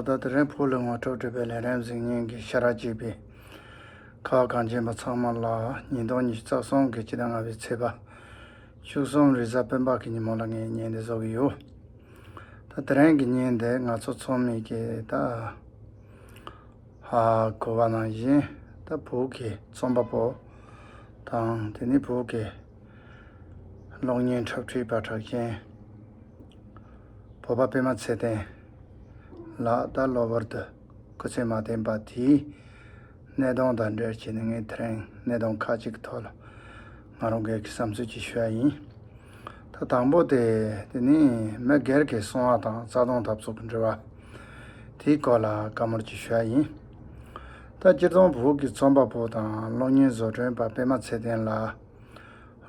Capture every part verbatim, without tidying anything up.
ད་དེ་རིང་བོད་ལ་ངོ་སྤྲོད་བྲིས་པའི་ལས་རིམ་གཟིགས་མཁན་གྱི་ཤ་ར་གཅིག་པའི་ཁ་བ་གངས་ཅན་པ་ཚང་མ་ལ་ཉིས་སྟོང་ཉི་ཤུ་རྩ་གསུམ་གྱི་སྤྱི་ཟླ་ལྔ་པའི་ཚེས་པ་བཅུ་གསུམ་རེས་གཟའ་སྤེན་པ་གི་ཉིན་མོ་ལ་ངས་བརྙན་འདི་བཟོ་གི་ཡོད། ད་དེ་རིང་གི་བརྙན་འདི་ང་ཚོ་ཚང་མས་ཀྱི་ད་ཧ་གོ་བ་ནང་བཞིན། ད་བོད་ཀྱི་རྩོམ་པ་པོ་དང་དེ་ནས་བོད་ཀྱི་གློག་བརྙན་འཁྲབ་ཁྲིད་པ་གྲགས་ཅན་བོད་པ་པད་མ་ཚེ་བརྟན་ལགས་ད་གློ་བུར་དུ་སྐུ་ཚེ་མ་བརྟན་པ་དེའི་གནད་དོན་དང་འབྲེལ་བྱས་ནས་ངས་དེ་རིང་གནད་དོན་ཁག་ཅིག་གི་ཐོག་ལ་ང་རང་སྒེར་གྱི་བསམ་ཚུལ་ཅིག་ཞུ་ཡ་ཡིན། ད་དང་པོ་དེ་དེ་ནི་མི་སྒེར་གྱི་གསང་བ་དང་རྩ་དོན་འཐབ་རྩོད་ཀྱི་འབྲེལ་བ་དེའི་སྐོར་ལ་བཀའ་མོལ་ཅིག་ཞུ་ཡ་ཡིན། ད་སྤྱིར་བཏང་བོད་ཀྱི་རྩོམ་པ་པོ་དང་གློག་བརྙན་བཟོ་སྐྲུན་པ་པད་མ་ཚེ་བརྟན་ལགས་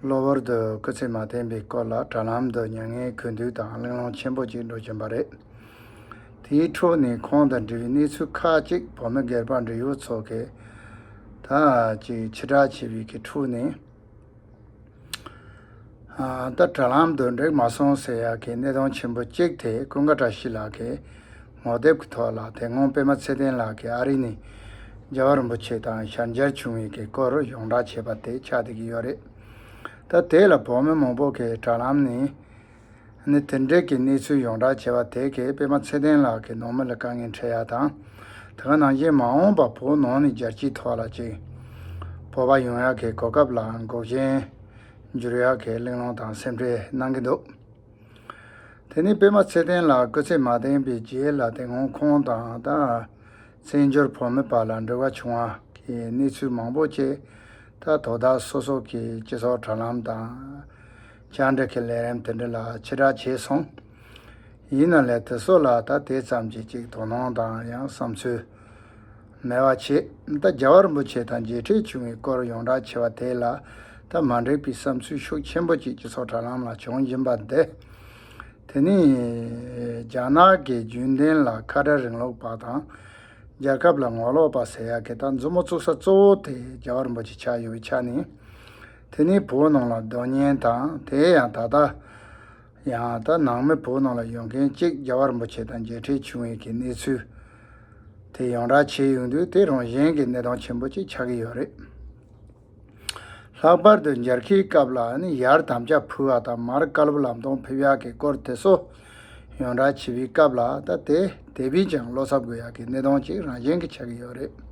གློ་བུར་དུ་སྐུ་ཚེ་མ་བརྟན་པའི་སྐོར་ལ་དྲ་ལམ་དུ་མྱ་ངན་གུས་འདུད་དང་གླེང་སློང་ཆེན་པོ་ཅིག་འགྲོ་བཞིན་པ་རེད། དེའི་ཁྲོད་ནས་ཁོང་དང་འབྲེལ་བའི་གནས་ཚུལ་ཁག་ཅིག་བོད་མི་སྒེར་པ་འབྲེལ་ཡོད་ཚོ་གིས་ད་ཅིག་ཕྱིར་བསྒྲགས་བྱས་པའི་གི་ཁྲོད་ནས། ཨ། ད་དྲ་ལམ་དུ་འགྲིག་མ་སོང་ཟེར་ཡག་གི་གནད་དོན་ཆེན་པོ་གཅིག་དེ་ཀུན་དགའ་བཀྲ་ཤིས་ལགས་ཀྱི་ངོ་དེབ་ཀྱི་ཐོག་ལ་དེ་སྔོན་པད་མ་ཚེ་བརྟན་ལགས་ཀྱིས་ཨ་རི་ནས་རྒྱལ་བ་རིན་པོ་ཆེ་དང་ཞལ་མཇལ་བྱུང་བའི་གི་སྐོར་ཡོངས་བསྒྲགས་བྱས་པ་དེ་ཆགས་བསྡད་ཀྱི་ཡོད་རེད། ད་དེ་ལ་བོད་མི་མང་པོ་གིས་དྲ་ལམ་ནས་ནི་དེ་འདྲའི་གི་གནས་ཚུལ་ཡོངས་བསྒྲགས་བྱས་པ་དེ་གིས་པད་མ་ཚེ་བརྟན་ལགས་ཀྱི་ནང་མི་ལ་དཀའ་ངལ་འཕྲད་ཡ་དང་། དེ་ག་ནང་བཞིན་མ་འོངས་པ་བོད་ནང་ནས་རྒྱལ་སྤྱིའི་ཐོག་ལ་ཅིག་བོད་པ་ཡོང་ཡག་གི་གོ་སྐབས་ལ་འགོག་རྐྱེན་འགྱུར་ཡག་གི་གླེང་སློང་དང་སེམས་ཁྲལ་གནང་གི་འདུག་དེ་ནས་པད་མ་ཚེ་བརྟན་ལགས་སྐུ་ཚེ་མ་བརྟན་པའི་རྗེས་ལ་དེ་སྔོན་ཁོང་དང་ད་བཙན་བྱོལ་བོད་མི་བར་ལ་འབྲེལ་བ་བྱུང་བ་གི་གནས་ཚུལ་མང་པོ་ཅིག་ད་དོ་བདག་སོ་སོ་གི་སྤྱི་ཚོགས་དྲ་ལམ་དང་བཅར་འདྲི་གི་ལས་རིམ་དེ་འདྲ་ལ་ཕྱིར་བསྒྲགས་བྱས་སོང་། ཡིན་ན་ལས་དེ་ཚོ་ལ་ད་དེ་ཙམ་གྱིས་ཅིག་དོ་སྣང་དང་ཡང་བསམ་ཚུལ་མེད་པ་བྱས། ད་རྒྱལ་བ་རིན་པོ་ཆེ་དང་མཇལ་འཕྲད་བྱུང་བའི་སྐོར་ཡོངས་བསྒྲགས་བྱས་པ་དེ་ལ་ད་མ་འགྲིག་པའི་བསམ་ཚུལ་ཤུགས་ཆེན་པོ་ཅིག་སྤྱི་ཚོགས་དྲ་ལམ་ལ་བྱུང་བཞིན་པ་འདི། དེ་ནི་རྒྱ་ནག་གི་རྒྱུན་ལྡན་ལ་ཁ་བྲལ་རིང་ལུགས་པ་དང་། རྒྱལ་ཁབ་ལ་ངོ་ལོག་པ་ཟེར་ཡག་གི་ད་མཛུབ་མོ་བཙུགས་ས་གཙོ་བོ་དེ་རྒྱལ་བ་རིན་པོ་ཆེ་ཆགས་ཡོད་པའི་ཆ་ནས། དེ་ནི་བོད་ནང་ལ་སྡོད་མཁན་དང་དེ་ཡང་ད་ལྟ་ཡང་ད་ནང་མི་བོད་ནང་ལ་ཡོང་མཁན་གཅིག་རྒྱལ་བ་རིན་པོ་ཆེ་དང་མཇལ་འཕྲད་བྱུང་བའི་གི་གནས་ཚུལ་དེ་ཡོངས་བསྒྲགས་བྱས་ཡོང་དུས་དེ་རང་བཞིན་གྱི་གནད་དོན་ཆེན་པོ་གཅིག་ཆགས་ཀྱི་ཡོད་རེད། ལྷག་པར་དུ་མཇལ་ཁའི་སྐབས་ལ་ནི་ཡར་དམ་བཅའ་ཕུལ་བ་དང་མར་བཀའ་སློབ་ལམ་སྟོན་ཕེབས་ཡག་གི་སྐོར་དེ་ཚོ་ཡོངས་བསྒྲགས་བྱེད་པའི་སྐབས་ལ་ད་དེ་དེ་བས་ཀྱང་བློ་འཚབ་དགོས་ཡག་གི་གནད་དོན་ཅིག་རང་བཞིན་གྱི་ཆགས་ཀྱི་ཡོད་རེད།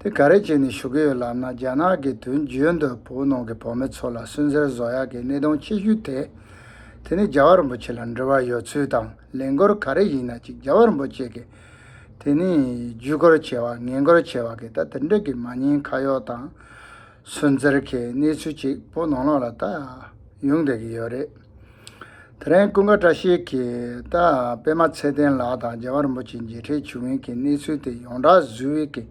དེ་ག་རེ་བྱས་ནས་ཞུ་གི་ཡོད་ལབ་ན། རྒྱ་ནག་གིས་དུས་རྒྱུན་དུ་བོད་ནང་གི་བོད་མི་ཚོ་ལ་སུན་གཙེར་བཟོ་ཡག་གི་གནད་དོན་ཆེ་ཤོས་དེ། དེ་ནི་རྒྱལ་བ་རིན་པོ་ཆེ་ལ་འབྲེལ་བ་ཡོད་ཚུལ་དང་། ལས་འགུལ་ག་རེ་ཡིན་ན་ཅིག་རྒྱལ་བ་རིན་པོ་ཆེ་གི་དེ་ནི་བརྒྱུད་སྐུར་བྱས་པ་ངན་སྐུར་བྱས་པ་གི་ད་དེ་འདྲ་གི་མ་ཉེས་ཁ་གཡོག་དང་སུན་གཙེར་གི་གནས་ཚུལ་ཅིག་བོད་ནང་ལོགས་ལ་ད་ཡོང་བསྡད་ཀྱི་ཡོད་རེད། དེ་རིང་ཀུན་དགའ་བཀྲ་ཤིས་ཀྱིས་ད་པད་མ་ཚེ་བརྟན་ལགས་དང་རྒྱལ་བ་རིན་པོ་ཆེ་མཇལ་འཕྲད་བྱུང་བའི་གི་གནས་ཚུལ་དེ་ཡོངས་གྲགས་བཟོ་བའི་གི་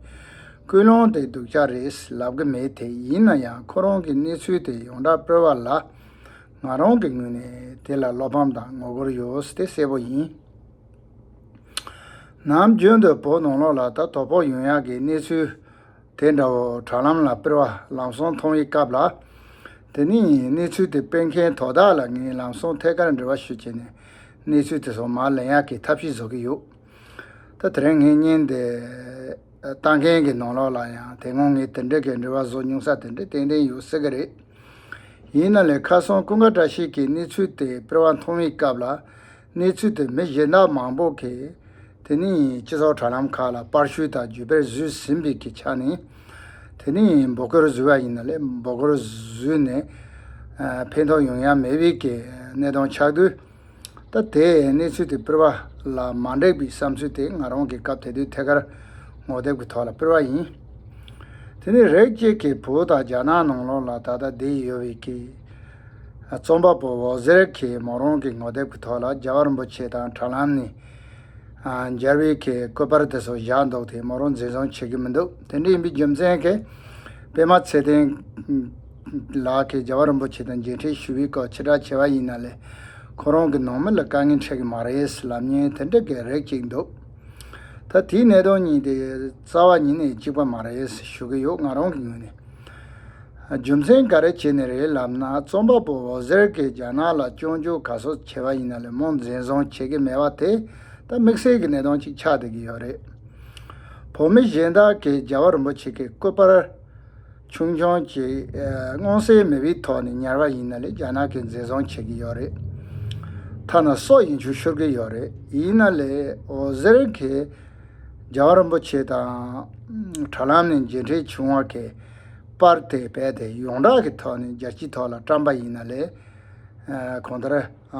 ཀུན་སློང་དེ་སྡུག་ཅག་རེད་ལབ་གི་མེད་དེ། ཡིན་ན་ཡང་ཁོ་རང་གི་གནས་ཚུལ་དེ་ཡོངས་གྲགས་སྤེལ་བ་ལ་ང་རང་གི་ངོས་ནས་དེ་ལ་བློ་ཕམ་དང་ངོ་རྒོལ་ཡོད་དེ་གསལ་པོ་ཡིན། ནམ་རྒྱུན་དུ་བོད་ནང་ལོགས་ལ་ད་དོ་ཕོག་ཡོང་ཡག་གི་གནས་ཚུལ་དེ་འདྲ་བོ་དྲ་ལམ་ལ་སྤེལ་བ་ལམ་སང་མཐོང་བའི་སྐབས་ལ། དེ་ནི་གནས་ཚུལ་དེ་སྤེལ་མཁན་དོ་བདག་ལ་ངས་ལམ་སང་ཐད་ཀར་འབྲེལ་བ་ཞུ་བྱས་ནས་གནས་ཚུལ་དེ་ཚོ་མར་ལེན་ཡག་གི་ཐབས་ཤེས་བཟོ་གི་ཡོད། ད་དེ་རིང་ངས་བརྙན་འདི་ལྟ་མཁན་གྱི་ནང་ལོགས་ལ་ཡང་དེ་སྔོན་ངས་དེ་འདྲ་གི་འབྲེལ་བ་བཟོ་མྱོང་ས་དེ་འདྲ་ཏན་ཏན་ཡོད་སྲིད་གི་རེད། ཡིན་ན་ལས་ཁ་སང་ཀུན་དགའ་བཀྲ་ཤིས་ཀྱིས་གནས་ཚུལ་དེ་སྤེལ་བ་མཐོང་བའི་སྐབས་ལ། གནས་ཚུལ་དེ་མི་གཞན་དག་མང་པོ་གིས་དེ་ནི་སྤྱི་ཚོགས་དྲ་ལམ་ཁག་ལ་པར་བཤུས་དང་བརྒྱུད་སྤེལ་བཟོས་ཟིན་པའི་གི་ཆ་ནས། དེ་ནི་འབོད་སྐུལ་བཟོས་པ་ཡིན་ན་ལས་འབོད་སྐུལ་བཟོས་ནས་ཨ་ཕན་ཐོགས་ཡོང་ཡ་མེད་པའི་གི་གནད་དོན་ཆགས་དུས། ད་དེ་གནས་ཚུལ་དེ་སྤེལ་བ་ལ་མ་འགྲིག་པའི་བསམ་ཚུལ་དེ་ང་རང་གི་སྐབས་དེ་དུས་ཐད་ཀར་ངོ་དེབ་ཀྱི་ཐོག་ལ་སྤེལ་བ་ཡིན། དེ་ནས་རིགས་གཅིག་གིས་བོད་དང་རྒྱ་ནག་ནང་ལོགས་ལ་ད་ལྟ་བསྡད་ཡོད་པའི་གི་རྩོམ་པ་པོ་འོད་ཟེར་གྱིས་མོ་རང་གི་ངོ་དེབ་ཀྱི་ཐོག་ལ་རྒྱལ་བ་རིན་པོ་ཆེ་དང་དྲ་ལམ་ནས་ཨ་མཇལ་བའི་གི་སྐུ་པར་དེ་ཚོ་བཞག་འདུག་དེ་མོ་རང་འཛིན་བཟུང་བྱེད་ཀྱི་མི་འདུག་དེ་འདྲ་ཡིན་པའི་རྒྱུ་མཚན་གྱིས་པད་མ་ཚེ་བརྟན་ལགས་ཀྱིས་རྒྱལ་བ་རིན་པོ་ཆེ་དང་མཇལ་འཕྲད་ཞུ་བའི་སྐོར་ཕྱིར་བསྒྲགས་བྱས་པ་ཡིན་ན་ལས་ཁོ་རང་གི་ནང་མི་ལ་དཀའ་ངལ་འཕྲད་ཀྱི་མ་རེད་ལབ་མཁན་དེ་འདྲ་གི་རིགས་གཅིག་འདུག་ད་དེའི་གནད་དོན་གཉིས་དེ་རྩ་བ་ཉིད་ནས་གཅིག་པ་མ་རེད་ཞུ་གི་ཡོད། ང་རང་གི་ངོས་ནས། རྒྱུ་མཚན་ག་རེ་བྱས་ནས་རེད་ལབ་ན། རྩོམ་པ་པོ་འོད་ཟེར་གྱིས་རྒྱ་ནག་ལ་སྐྱོན་བརྗོད་ག་ཚོད་བྱས་པ་ཡིན་ན་ལས་མོ་འཛིན་བཟུང་བྱེད་ཀྱི་མེད་པ་དེ་ད་ ད་དམིགས་བསལ་གྱི་གནད་དོན་ཅིག་ཆགས་བསྡད་ཀྱི་ཡོད་རེད། བོད་མི་གཞན་དག་གིས་རྒྱལ་བ་རིན་པོ་ཆེ་གི་སྐུ་པར་ཆུང་ཆུང་ཅིག་མངོན་གསལ་མེད་པའི་ཐོག་ནས་ཉར་བ་ཡིན་ན་ལས་རྒྱ་ནག་གིས་འཛིན་བཟུང་བྱེད་ཀྱི་ཡོད་རེད། ཐ་ན་སྲོག་ཡིན་ཆོག་ཤོར་གྱི་ཡོད་རེད། ཡིན་ན་ལས་འོད་ཟེར་གྱིས་རྒྱལ་བ་རིན་པོ་ཆེ་དང་དྲ་ལམ་ནས་མཇལ་འཕྲད་བྱུང་བ་གི་པར་དེ་རྦད་དེ་ཡོངས་གྲགས་ཀྱི་ཐོག་ནས་རྒྱལ་སྤྱིའི་ཐོག་ལ་བཀྲམ་པ་ཡིན་ན་ལས། གང་ལྟར་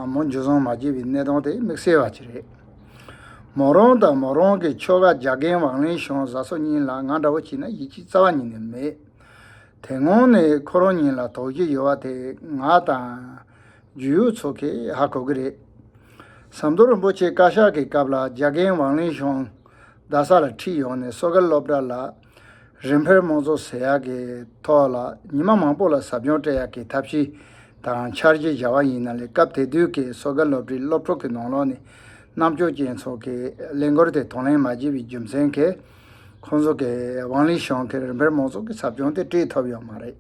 མོ་འཇུ་བཟུང་མ་བྱས་པའི་གནད་དོན་དེ་དམིགས་བསལ་བ་ཅིག་རེད། མོ་རང་དང་མོ་རང་གི་ཁྱོ་ག་རྒྱ་རྒན་ཝང་ལིན་ཞང་བཟའ་ཚོ་གཉིས་ལ་ང་འདྲ་བོ་བྱས་ན་ཡིད་ཆེས་རྩ་བ་ཉིད་ནས་མེད། དེ་སྔོན་ནས་ཁོ་རང་གཉིས་ལ་དོགས་གཞི་ཡོད་པ་དེ་ང་དང་རྒྱུས་ཡོད་ཚོ་གིས་ཧ་གོ་གི་རེད། ཟམ་གདོང་རིན་པོ་ཆེ་བཀའ་ཤག་གི་སྐབས་ལ་རྒྱ་རྒན་ཝང་ལིན་ཞང་རྡ་ས་ལ་ཁྲིད་ཡོང་ནས་སོ་གར་སློབ་གྲྭ་ལ་རིམ་འཕེལ་དམངས་གཙོ་ཟེར་ཡག་གི་ཐོག་ལ་ཉི་མ་མང་པོ་ལ་ཟབ་སྦྱོང་སྤྲད་ཡག་གི་ཐབས་ཤེས་དང་འཆར་གཞི་བཞག་པ་ཡིན་ན་ལས། སྐབས་དེ་དུས་ཀྱི་སོ་གར་སློབ་གྲྭའི་སློབ་ཕྲུག་གི་ནང་ལོགས་ནས་རྣམ་ཅོག་ཅན་ཚོ་གིས་ལས་འགུལ་དེ་དང་ལེན་མ་བྱས་པའི་རྒྱུ་མཚན་གྱིས་ཁོང་ཚོ་གིས་ཝང་ལིན་ཞང་གི་རིམ་འཕེལ་དམངས་གཙོ་གི་ཟབ་སྦྱོང་དེ་སྤྲད་ཐུབ་ཡོད་མ་རེད།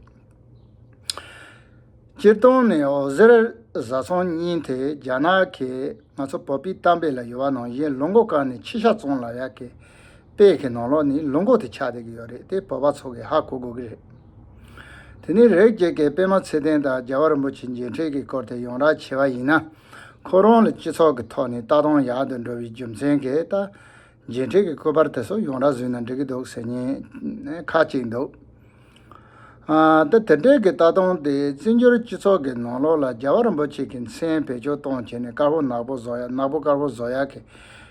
སྤྱིར་བཏང་ནས་འོད་ཟེར་བཟའ་ཚང་གཉིས་དེ་རྒྱ་ནག་གིས་ང་ཚོ་བོད་པའི་གཏམ་དཔེ་ལ་ཡོད་པ་ནང་བཞིན་ལུག་མགོ་བཀག་ནས་ཕྱི་ཤ་བཙོང་ལབ་ཡག་གི་དཔེ་གི་ནང་ལོགས་ནས་ལུག་མགོ་དེ་ཆགས་བསྡད་ཀྱི་ཡོད་རེད། དེ་བོད་པ་ཚོ་གིས་ཧ་གོ་དགོས་ཀྱི་རེད། དེ་ནས་རིགས་གཅིག་གིས་པད་མ་ཚེ་བརྟན་དང་རྒྱལ་བ་རིན་པོ་ཆེ་མཇལ་འཕྲད་ཀྱི་སྐོར་དེ་ཡོངས་གྲགས་བྱས་པ་ཡིན་ན། ཁོ་རང་ལ་སྤྱི་ཚོགས་ཀྱི་ཐོག་ནས་ལྟ་སྟངས་ཡག་ཏུ་འགྲོ་བའི་རྒྱུ་མཚན་གྱིས་ད་མཇལ་འཕྲད་ཀྱི་སྐུ་པར་དེ་ཚོ་ཡོངས་གྲགས་བཟོས་ན་འགྲིག་གི་འདུག་ཟེར་མཁན་ཁག་ཅིག་འདུག་ཨ། ད་དེ་འདྲའི་གི་ལྟ་སྟངས་དེ་བཙན་བྱོལ་སྤྱི་ཚོགས་ཀྱི་ནང་ལོགས་ལ་རྒྱལ་བ་རིན་པོ་ཆེ་གི་མཚན་བེད་སྤྱོད་གཏོང་བྱས་ནས་དཀར་པོ་ནག་པོ་བཟོ་ཡ། ནག་པོ་དཀར་པོ་བཟོ་ཡ་གི་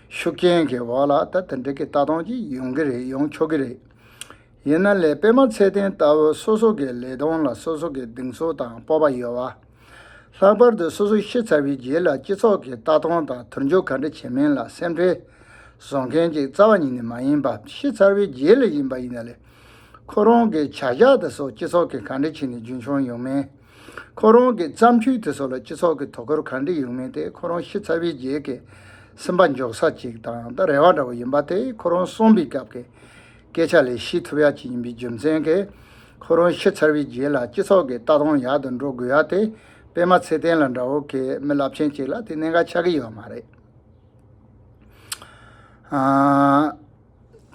ཤུགས་རྐྱེན་གྱི་འོག་ལ་ད་དེ་འདྲའི་གི་ལྟ་སྟངས་ཅིག་ཡོང་གི་རེད། ཡོང་ཆོག་གི་རེད། ཡིན་ན་ལས་པད་མ་ཚེ་བརྟན་ལྟ་བུ་སོ་སོ་གི་ལས་དོན་ལ་སོ་སོ་གི་གདེང་ཚོད་དང་སྤོབས་པ་ཡོད་པ། ལྷག་པར་དུ་སོ་སོ་ཤི་ཚར་བའི་རྗེས་ལ་སྤྱི་ཚོགས་ཀྱི་ལྟ་སྟངས་དང་དུར་འཇུག་ག་འདྲ་བྱེད་མིན་ལ་སེམས་ཁྲལ་བཟོ་མཁན་ཅིག་རྩ་བ་ཉིད་ནས་མ་ཡིན་པ། ཤི་ཚར་བའི་རྗེས་ལ་ཡིན་པ་ཡིན་ན་ལས། ཁོ་རང་གི་བྱ་གཞག་དེ་ཚོ་སྤྱི་ཚོགས་ཀྱིས་ག་འདྲ་བྱས་ནས་རྒྱུན་འཁྱོངས་ཡོང་མིན། ཁོ་རང་གི་བརྩམས་ཆོས་དེ་ཚོ་ལ་སྤྱི་ཚོགས་ཀྱི་དོ་ཁུར་ག་འདྲ་ཡོང་མིན་དེ་ཁོ་རང་ཤི་ཚར་བའི་རྗེས་ཀྱི་སེམས་པ་འཇོག་ས་ཅིག་དང་ད་རེ་བ་འདྲ་བོ་ཡིན་པ་དེ་ཁོ་རང་གསོན་པའི་སྐབས་ཀྱི་སྐད་ཆ་ལས་ཤེས་ཐུབ་ཡ་ཅིག་ཡིན་པའི་རྒྱུ་མཚན་གྱིས། ཁོ་རང་ཤི་ཚར་བའི་རྗེས་ལ་སྤྱི་ཚོགས་ཀྱི་ལྟ་སྟངས་ཡག་ཏུ་འགྲོ་དགོས་ཡ་དེ་པད་མ་ཚེ་བརྟན་ལ་འདྲ་བོ་གི་མི་རླབས་ཆེན་ཅིག་ལ་དེ་གནད་འགག་ཆགས་ཀྱི་ཡོད་མ་རེད། ཨ།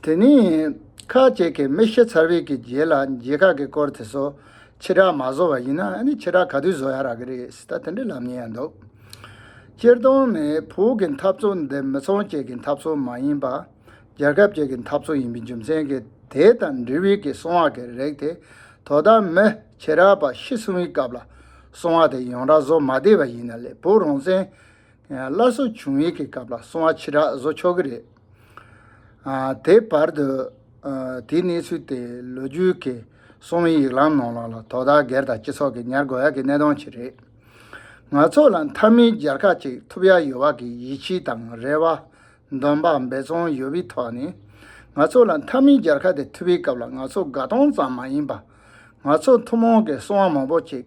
དེ་ནས་ཁ་ཅིག་གིས་མི་ཤི་ཚར་བའི་གི་རྗེས་ལ་མཇལ་ཁ་གི་སྐོར་དེ་ཚོ་ཕྱི་བསྒྲགས་མ་བཟོ་བ་ཡིན་ན། ཨ་ནི་ཕྱི་བསྒྲགས་ག་དུས་བཟོ་ཡ་རག་གི་རེད་ཟེར་ད་དེ་འདྲ་ལབ་མཁན་ཡང་འདུག་སྤྱིར་བཏང་ནས་བོད་ཀྱི་འཐབ་རྩོད་འདི་མི་ཚང་གཅིག་གི་འཐབ་རྩོད་མ་ཡིན་པ། རྒྱལ་ཁབ་ཅིག་གི་འཐབ་རྩོད་ཡིན་པའི་རྒྱུ་མཚན་གྱིས་དེ་དང་འབྲེལ་བའི་གི་གསང་བ་གི་རིགས་དེ་དོ་བདག་མི་ཆེ་དྲགས་པ་ཤི་སོང་བའི་སྐབས་ལ་གསང་བ་དེ་ཡོངས་གྲགས་བཟོ་མ་བསྡད་པ་ཡིན་ན་ལས། བོད་རང་བཙན་སླར་གསོ་བྱུང་བའི་གི་སྐབས་ལ་གསང་བ་ཆེ་དྲགས་བཟོ་ཆོག་གི་རེད། ཨ། དེ་བར་དུ། ཨ། དེའི་གནས་ཚུལ་དེ་ལོ་རྒྱུས་ཀྱི་གསང་བའི་ཡིག་ལམ་ནང་ལོགས་ལ་དོ་བདག་སྒེར་དང་སྤྱི་ཚོགས་ཀྱིས་ཉར་དགོས་ཡ་གི་གནད་དོན་ཅིག་རེད། ང་ཚོ་ལ་མཐའ་མའི་རྒྱལ་ཁ་ཅིག་ཐོབ་ཡ་ཡོད་པ་གི་ཡིད་ཆེས་དང་རེ་བ། འདུན་པ་འབད་བརྩོན་ཡོད་པའི་ཐོག་ནས། ང་ཚོ་ལ་མཐའ་མའི་རྒྱལ་ཁ་དེ་ཐོབ་པའི་སྐབས་ལ་ང་ཚོ་དགའ་སྟོན་ཙམ་མ་ཡིན་པ། ང་ཚོ་ཐུན་མོང་གི་གསང་བ་མང་པོ་ཅིག་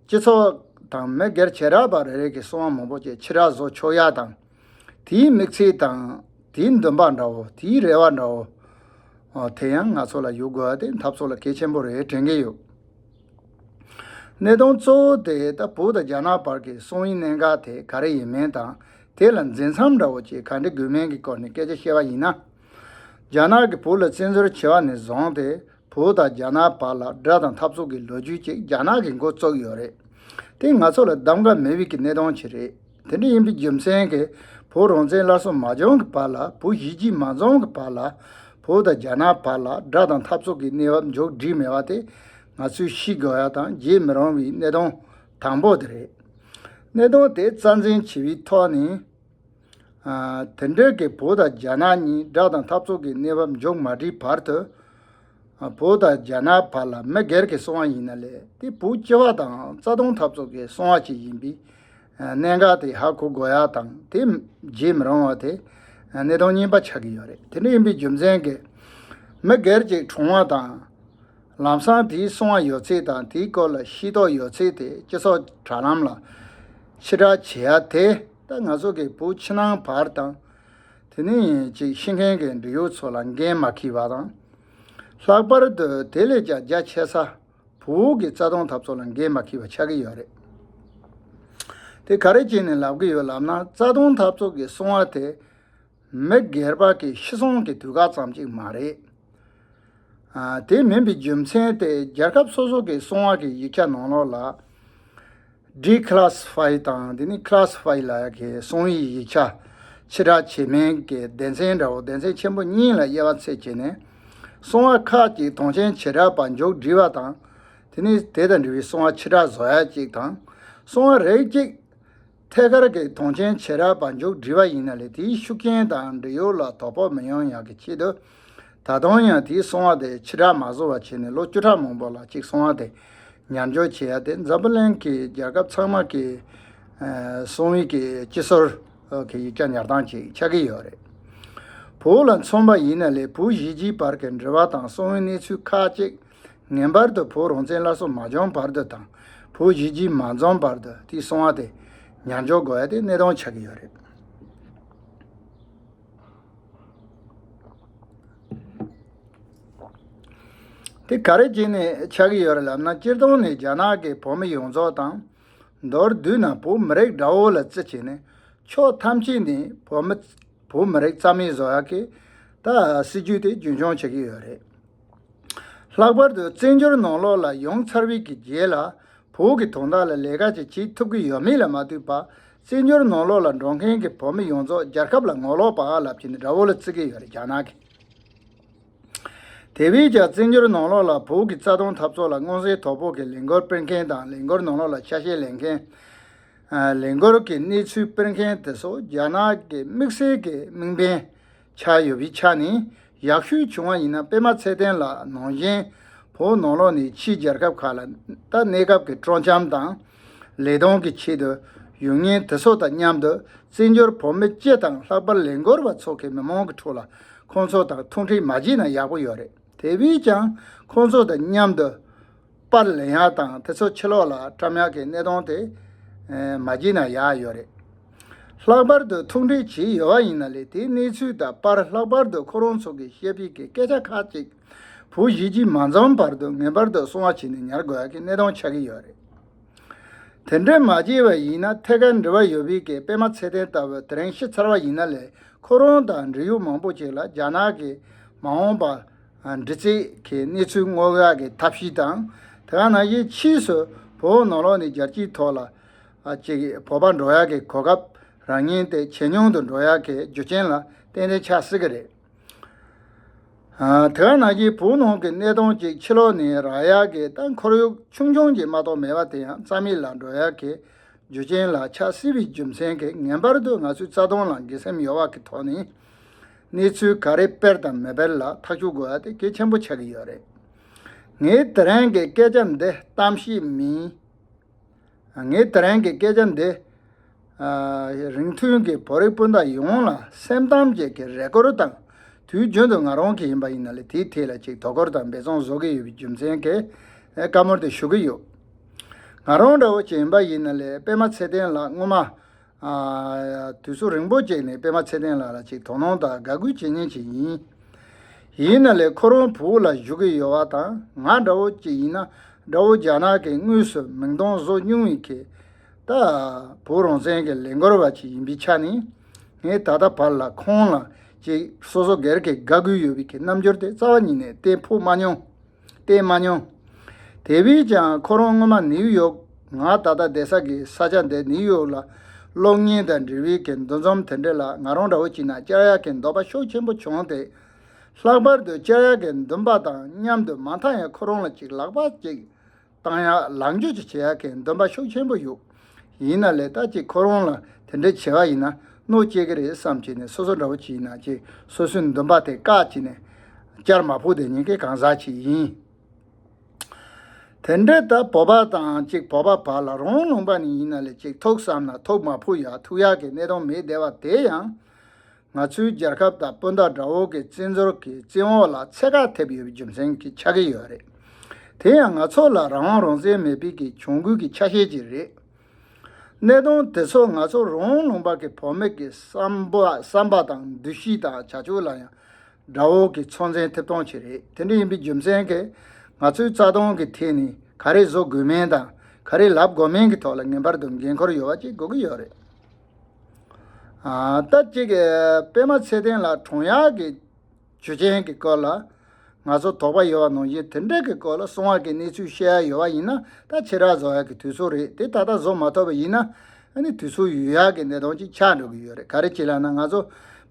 སྤྱི་ཚོགས་དང་མི་སྒེར་བྱེ་བྲག་པ་རེ་རེ་གི་གསང་བ་མང་པོ་ཅིག་ཕྱི་བསྒྲགས་བཟོ་ཆོག་ཡ་དང་། དེའི་དམིགས་ཚད་དང་དེའི་འདུན་པ་འདྲ་བོ། དེའི་རེ་བ་འདྲ་བོ། ཨོ། དེ་ཡང་ང་ཚོ་ལ་ཡོད་དགོས་པ་དེ་འཐབ་རྩོད་ལ་གལ་ཆེན་པོ་རེད་དྲན་གྱི་ཡོད། གནད་དོན་གཙོ་བོ་དེ་ད་བོད་དང་རྒྱ་ནག་བར་གྱི་གསང་བའི་གནད་འགག་དེ་ག་རེ་ཡིན་མིན་དང་། དེ་ལ་འཛིན་མཚམས་འདྲ་བོ་ཅིག་ག་འདྲ་དགོས་མིན་གྱི་སྐོར་ནས་སྐད་ཆ་བཤད་པ་ཡིན་ན། རྒྱ་ནག་གིས་བོད་ལ་བཙན་འཛུལ་བྱས་པ་ནས་བཟུང་སྟེ། བོད་དང་རྒྱ་ནག་བར་ལ་དགྲ་དང་འཐབ་རྩོད་ཀྱི་ལོ་རྒྱུས་ཅིག་རྒྱ་ནག་གིས་འགོ་བཙུགས་ཡོད་རེད། དེ་ང་ཚོ་ལ་གདམ་ག་མེད་པའི་གི་གནད་དོན་ཅིག་རེད། དེ་འདྲ་ཡིན་པའི་རྒྱུ་མཚན་གྱིས་བོད་རང་བཙན་སླར་གསོ་མ་བྱུང་གི་བར་ལ། བོད་གཞིས་བྱེས་མ་འཛོམས་གི་བར་ལ། བོད་དང་རྒྱ་ནག་བར་ལ་དགྲ་དང་འཐབ་རྩོད་ཀྱི་གནས་བབ་མཇུག་སྒྲིལ་མེད་པ་དེ་ང་ཚོས་ཤེས་དགོས་ཡ་དང་བརྗེད་མི་རུང་བའི་གནད་དོན་དང་པོ་དེ་རེད། གནད་དོན་དེ་རྩ་འཛིན་བྱེད་པའི་ཐོག་ནས། ཨ། དེ་འདྲའི་གི་བོད་དང་རྒྱ་ནག་གཉིས་དགྲ་དང་འཐབ་རྩོད་ཀྱི་གནས་བབ་མཇུག་མ་སྒྲིལ་བར་དུ། ཨ། བོད་དང་རྒྱ་ནག་བར་ལ་མི་སྒེར་གྱི་གསང་བ་ཡིན་ན་ལས། དེ་བོད་སྤྱི་པ་དང་རྩ་དོན་འཐབ་རྩོད་ཀྱི་གསང་བ་ཅིག་ཡིན་པའི། ཨ། གནད་འགག་དེ་ཧ་གོ་དགོས་ཡ་དང་། དེ་བརྗེད་མི་རུང་བ་དེ། ཨ། གནད་དོན་གཉིས་པ་ཆགས་ཀྱི་ཡོད་རེད། དེ་འདྲ་ཡིན་པའི་རྒྱུ་མཚན་གྱིས་མི་སྒེར་གྱི་གྲོངས་པ་དང་། ལམ་སང་དེའི་གསང་བ་ཡོད་ཚད་དང་དེའི་སྐོར་ལ་ཤེས་རྟོགས་ཡོད་ཚད་དེ་སྤྱི་ཚོགས་དྲ་ལམ་ལ་ཕྱི་བསྒྲགས་བྱེད་ཡ་དེ། ད་ང་ཚོ་གི་བོད་ཕྱི་ནང་བར་དང་། དེ་ནས་ཅིག་ཤེས་མཁན་གྱི་འབྲེལ་ཡོད་ཚོ་ལ་འགན་མ་འཁྱེར་བ་དང་། ལྷག་པར་དུ་དེ་ལས་ཀྱང་རྒྱ་ཆེ་ས་བོད་ཀྱི་རྩ་དོན་འཐབ་རྩོད་ལ་འགན་མ་འཁྱེར་བ་ཆགས་ཀྱི་ཡོད་རེད། དེ་ག་རེ་བྱས་ནས་ལབ་ཀྱི་ཡོད་ལབ་ན། རྩ་དོན་འཐབ་རྩོད་ཀྱི་སོང་བ་དེ་མི་སྒེར་པ་གི་ཤི་སོང་གི་དུས་བཀག་ཙམ་ཅིག་མ་རེད། ཨ། དེ་མིན་པའི་རྒྱུ་མཚན་དེ་རྒྱལ་ཁབ་སོ་སོ་གི་སོང་བ་གི་ཡིག་ཆ་ནང་ལོགས་ལ་declassify་དང་དེ་ནི་classify་ལབ་ཡག་གི་སོང་བའི་ཡིག་ཆ་ཕྱིར་བསྒྲགས་བྱེད་མིན་གྱི་སྡེ་ཚན་འདྲ་བོ། སྡེ་ཚན་ཆེན་པོ་གཉིས་ལ་དབྱེ་བ་ཕྱེ་བྱས་ནས། སོང་བ་ཁག་ཅིག་དོན་རྐྱེན་བྱེ་བྲག་པ་མཇུག་སྒྲིལ་བ་དང་། དེ་ནི་དེ་དང་འབྲེལ་བའི་སོང་བ་ཕྱིར་བསྒྲགས་བཟོ་ཡག་ཅིག་དང་། སོང་བ་རིགས་གཅིག་ཐད་ཀར་གྱི་དོན་རྐྱེན་བྱེ་བྲག་པ་མཇུག་སྒྲིལ་བ་ཡིན་ན་ལས། དེའི་ཤུགས་རྐྱེན་དང་འབྲེལ་ཡོད་ལ་དོ་ཕོག་མི་ཡོང་ཡག་གི་ཆེད་དུ། ད་དུང་ཡང་དེའི་སོང་བ་དེ་ཕྱིར་བསྒྲགས་མ་བཟོ་བ་བྱས་ནས་ལོ་བཅུ་ཕྲག་མང་པོ་ལ་གཅིག་སོང་བ་དེ་ཉར་འཇོག་བྱེད་ཡག་དེ་འཛམ་བུ་གླིང་གི་རྒྱལ་ཁབ་ཚང་མ་གི་ཨ་སོང་བའི་གི་སྤྱི་སོར་གི་ཡིག་ཆ་ཉར་སྟངས་ཅིག་ཆགས་ཀྱི་ཡོད་རེད། བོད་ལ་མཚོན་པ་ཡིན་ན་ལས། བོད་གཞིས་བྱེས་བར་གྱི་འབྲེལ་བ་དང་སོང་བའི་གནས་ཚུལ་ཁག་ཅིག་ངེས་པར་དུ་བོད་རང་བཙན་སླར་གསོ་མ་བྱུང་བར་དུ་དང་། བོད་གཞིས་བྱེས་མ་འཛོམས་བར་དུ་དེའི་སོང་བ་དེ་ཉར་འཇོག་དགོས་ཡ་དེ་གནད་དོན་ཆགས་ཀྱི་ཡོད་རེད། དེ་ག་རེ་བྱས་ནས་ཆགས་ཀྱི་ཡོད་རེད་ལབ་ན། སྤྱིར་བཏང་ནས་རྒྱ་ནག་གིས་བོད་མི་ཡོངས་རྫོགས་དང་། མདོར་བསྡུས་ན་བོད་མི་རིགས་དགྲ་བོ་ལ་བརྩི་བྱས་ནས། ཕྱོགས་ཐམས་ཅད་ནས་བོད་མི་བོད་མི་རིགས་རྩ་མེད་བཟོ་ཡག་གི་ད་སྲིད་ཇུས་དེ་རྒྱུན་འཁྱོངས་བྱེད་ཀྱི་ཡོད་རེད། ལྷག་པར་དུ་བཙན་བྱོལ་ནང་ལོགས་ལ་ཡོང་ཚར་བའི་གི་རྗེས་ལ། བོད་ཀྱི་དོན་དག་ལ་ལས་ཀ་ཅིག་བྱེད་ཐུབ་ཀྱི་ཡོད་མེད་ལ་མ་ལྟོས་པར། བཙན་བྱོལ་ནང་ལོགས་ལ་འགྲོ་མཁན་གྱི་བོད་མི་ཡོངས་རྫོགས་རྒྱལ་ཁབ་ལ་ངོ་ལོག་པ་ལབ་བྱས་ནས་དགྲ་བོ་ལ་བརྩི་གི་ཡོད་རེད། རྒྱ་ནག་གིས། དེ་བས་ཀྱང་བཙན་བྱོལ་ནང་ལོགས་ལ་བོད་ཀྱི་རྩ་དོན་འཐབ་རྩོད་ལ་མངོན་གསལ་དོད་པོ་གི་ལས་འགུལ་སྤེལ་མཁན་དང་། ལས་འགུལ་ནང་ལོགས་ལ་ཆ་ཤས་ལེན་མཁན། ཨ། ལས་འགུལ་གྱི་གནས་ཚུལ་སྤེལ་མཁན་དེ་ཚོ་རྒྱ་ནག་གི་དམིགས་བསལ་གྱི་དམིགས་འབེན་ཆགས་ཡོད་པའི་ཆ་ནས། ཡག་ཤོས་བྱུང་བ་ཡིན་ན། པད་མ་ཚེ་བརྟན་ལགས་ནང་བཞིན་བོད་ནང་ལོགས་ནས་ཕྱིའི་རྒྱལ་ཁབ་ཁག་ལ་ད་གནས་སྐབས་ཀྱི་སྤྲོ་འཆམ་དང་ལས་དོན་གྱི་ཆེད་དུ་ཡོང་མཁན་དེ་ཚོ་དང་མཉམ་དུ། བཙན་བྱོལ་བོད་མི་སྤྱི་དང་། ལྷག་པར་ལས་འགུལ་བ་ཚོ་གི་མི་མང་གི་ཁྲོད་ལ་ཁོང་ཚོ་དང་ཐུག་འཕྲད་མ་བྱས་ན་ཡག་པོ་ཡོད་རེད། དེ་བས་ཀྱང་ཁོང་ཚོ་དང་མཉམ་དུ་པར་ལེན་ཡག་དང་། དེ་ཚོ་ཕྱི་ལོགས་ལ་བཀྲམ་ཡག་གི་གནད་དོན་དེ་མ་བྱས་ན་ཡག་ཡོད་རེད། ལྷག་པར་དུ་ཐུག་འཕྲད་བྱས་ཡོད་པ་ཡིན་ན་ལས། དེའི་གནས་ཚུལ་དང་པར། ལྷག་པར་དུ་ཁོ་རང་ཚོ་གིས་བཤད་པའི་གི་སྐད་ཆ་ཁག་ཅིག་བོད་གཞིས་བྱེས་མ་འཛོམས་བར་དུ་ངེས་པར་དུ་གསང་བ་བྱས་ནས་ཉར་དགོས་ཡག་གི་གནད་དོན་ཆགས་ཀྱི་ཡོད་རེད། དེ་འདྲ་མ་བྱས་པ་ཡིན་ན། ཐད་ཀར་འབྲེལ་བ་ཡོད་པའི་གི་པད་མ་ཚེ་བརྟན་ལྟ་བུ་དེ་རིང་ཤི་ཚར་བ་ཡིན་ན་ལས། ཁོ་རང་དང་འབྲེལ་ཡོད་མང་པོ་ཅིག་ལ་རྒྱ་ནག་གི་མ་འོངས་པ་འདྲི་རྩད་ཀྱི་གནས་ཚུལ་སྔོག་ཡག་གི་ཐབས་ཤེས་དང་། དེ་ག་ནང་བཞིན་ཕྱིས་སུ་བོད་ནང་ལོགས་ནས་རྒྱལ་སྤྱིའི་ཐོག་ལ་ཅིག་བོད་པ་འགྲོ་ཡག་གི་གོ་སྐབས་རག་མཁན་དེ་ཇེ་ཉུང་དུ་འགྲོ་ཡག་གི་རྒྱུ་རྐྱེན་ལ་ཏན་ཏན་ཆགས་སྲིད་ཀྱི་རེད། ཨ། དེ་ག་ནང་བཞིན་བོད་ནང་གི་གནད་དོན་ཅིག་ཕྱི་ལོགས་ནས་རག་ཡག་གི་ད་ཁོར་ཡུག་ཆུང་ཆུང་ཅིག་མ་གཏོགས་མེད་པ་དེ་ཡང་རྩ་མེད་ལ་འགྲོ་ཡག་གི་རྒྱུ་རྐྱེན་ལ་ཆགས་སྲིད་པའི་རྒྱུ་མཚན་གྱིས། ངེས་པར་དུ་ང་ཚོའི་རྩ་དོན་ལ་འགན་སེམས་ཡོད་པ་གི་ཐོག་ནས་གནས་ཚུལ་ག་རེ་སྤེལ་དང་མི་སྤེལ་ལ་ཐག་གཅོད་དགོས་པ་དེ་གལ་ཆེན་པོ་ཆགས་ཀྱི་ཡོད་རེད། ངས་དེ་རིང་གི་སྐད་ཆ་འདི་གཏམ་བཤད་མིན། ངས་དེ་རིང་གི་སྐད་ཆ་འདི། ཨ། རིང་ཐུང་གི་བོད་རིགས་སྤུན་ཟླ་ཡོངས་ལ་སེམས་གཏམ་ཅིག་གི་རེ་སྐུལ་དང་། དུས་རྒྱུན་དུ་ང་རང་གིས་ཡིན་པ་ཡིན་ན་ལས་དེའི་ཐད་ལ་ཅིག་དོ་ཁུར་དང་འབད་བརྩོན་བཟོ་གི་ཡོད་པའི་རྒྱུ་མཚན་གྱིས་བཀའ་མོལ་དེ་ཞུ་གི་ཡོད། ང་རང་འདྲ་བོ་ཅིག་ཡིན་པ་ཡིན་ན་ལས། པད་མ་ཚེ་བརྟན་ལགས་སྔོན་མ། ཨ། དུས་ཚོད་རིང་པོ་ཅིག་ནས་པད་མ་ཚེ་བརྟན་ལགས་ལ་ཅིག་དོ་སྣང་དང་དགའ་གུས་བྱེད་མཁན་ཅིག་ཡིན། ཡིན་ན་ལས་ཁོ་རང་བོད་ལ་བཞུགས་ཀྱི་ཡོད་པ་དང་། ང་འདྲ་བོ་ཅིག་ཡིན་ན། འདྲ་བོ་རྒྱ་ནག་གིས་དངོས་སུ་མིང་གཏོང་བཟོ་མྱོང་བའི་གི་ད་བོད་རང་བཙན་གྱི་ལས་འགུལ་བ་ཅིག་ཡིན་པའི་ཆ་ནས། ངས་ད་ལྟ་བར་ལ་ཁོང་ལ་ཅིག་སོ་སོ་སྒེར་གྱི་དགའ་གུས་ཡོད་པའི་གི་རྣམ་འགྱུར་དེ་རྩ་བ་ཉིད་ནས་བསྟན་ཕོད་མ་མྱོང་། བསྟན་མ་མྱོང་། དེ་བས་ཀྱང་ཁོ་རང་སྔོན་མ་ནིའུ་ཡོག་ང་ད་ལྟ་བསྡད་ས་གི་ས་ཆ་འདི་ནིའུ་ཡོག་ལ་གློག་བརྙན་དང་འབྲེལ་བའི་གི་འདུ་འཛོམས་དེ་འདྲ་ལ་ང་རང་འདྲ་བོ་ཅིག་ན་བཅར་ཡག་གི་འདོད་པ་ཤུགས་ཆེན་པོ་བྱུང་སྟེ། ལྷག་པར་དུ་བཅར་ཡག་གི་འདུན་པ་དང་མཉམ་དུ་མ་མཐའ་ཡང་ཁོ་རང་ལ་ཅིག་ལག་པ་ཅིག་བཏང་ཡག་ལག་འཇུ་ཅིག་བྱེད་ཡག་གི་འདུན་པ་ཤུགས་ཆེན་པོ་ཡོད། ཡིན་ན་ལས་ད་ཅིག་ཁོ་རང་ལ་དེ་འདྲ་བྱས་པ་ཡིན་ན་གནོད་སྐྱེལ་གི་རེད་བསམ་བྱས་ནས། སོ་སོ་འདྲ་བོ་ཅིག་ཡིན་ན་ཅིག་སོ་སོའི་འདུན་པ་དེ་བཀག་བྱས་ནས་བཅར་མ་ཕོད་བསྡད་མཁན་གྱི་གང་ཟག་ཅིག་ཡིན། དེ་འདྲ་ད་བོད་པ་དང་ཅིག་བོད་པ་བར་ལ་རང་ལུང་པ་ནས་ཡིན་ན་ལས་ཅིག་ཐུག་བསམ་ན་ཐུག་མ་ཕོད་ཡག་ཐུག་ཡག་གི་གནད་དོན་མེད་བསྡད་པ་དེ་ཡང་། ང་ཚོའི་རྒྱལ་ཁབ་དང་སྤུན་ཟླ་དགྲ་བོ་གི་བཙན་འཛུལ་གྱི་བཙན་འོག་ལ་ཚད་བཀག་ཐེབས་ཡོད་པའི་རྒྱུ་མཚན་གྱིས་ཆགས་ཀྱི་ཡོད་རེད། དེ་ཡང་ང་ཚོ་ལ་རང་དབང་རང་བཙན་མེད་པའི་གི་གྱོང་གུད་ཀྱི་ཆ་ཤས་ཅིག་རེད། གནད་དོན་དེ་ཚོ་ང་ཚོ་རང་ལུང་པ་གི་བོད་མི་གི་བསམ་པ་བསམ་པ་དང་འདུ་ཤེས་དང་བྱ་སྤྱོད་ལ་ཡང་དགྲ་བོ་གི་ཚོད་འཛིན་ཐེབས་སྟངས་ཅིག་རེད། དེ་འདྲ་ཡིན་པའི་རྒྱུ་མཚན་གྱིས་ང་ཚོའི་རྩ་དོན་གྱི་ཐད་ནས་ག་རེ་བཟོ་དགོས་མིན་དང་ ག་རེ་ལབ་དགོས་མིན་གྱི་ཐོག་ལ་ངེས་པར་དུ་འགན་འཁུར་ཡོད་པ་ཅིག་དགོས་ཀྱི་ཡོད་རེད། ཨ། ད་གཅིག་གི་པད་མ་ཚེ་བརྟན་ལགས་གྲོངས་ཡག་གི་རྒྱུ་རྐྱེན་གྱི་སྐོར་ལ་ང་ཚོ་དོགས་པ་ཡོད་པ་ནང་བཞིན་དེ་འདྲ་གི་སྐོར་ལ་གསང་བ་གི་གནས་ཚུལ་བཤད་ཡ་ཡོད་པ་ཡིན་ན། ད་ཕྱི་ར་བཟོ་ཡ་གི་དུས་ཚོད་རེད་དེ། ད་ལྟ་བཟོ་མ་ཐུབ་པ་ཡིན་ན་ཨ་ནི་དུས་ཚོད་ཡོལ་ཡ་གི་གནས་སྟངས་ཅིག་ཆགས་འགྲོ་གི་ཡོད་རེད། ག་རེ་བྱས་ལབ་ན་ང་ཚོ་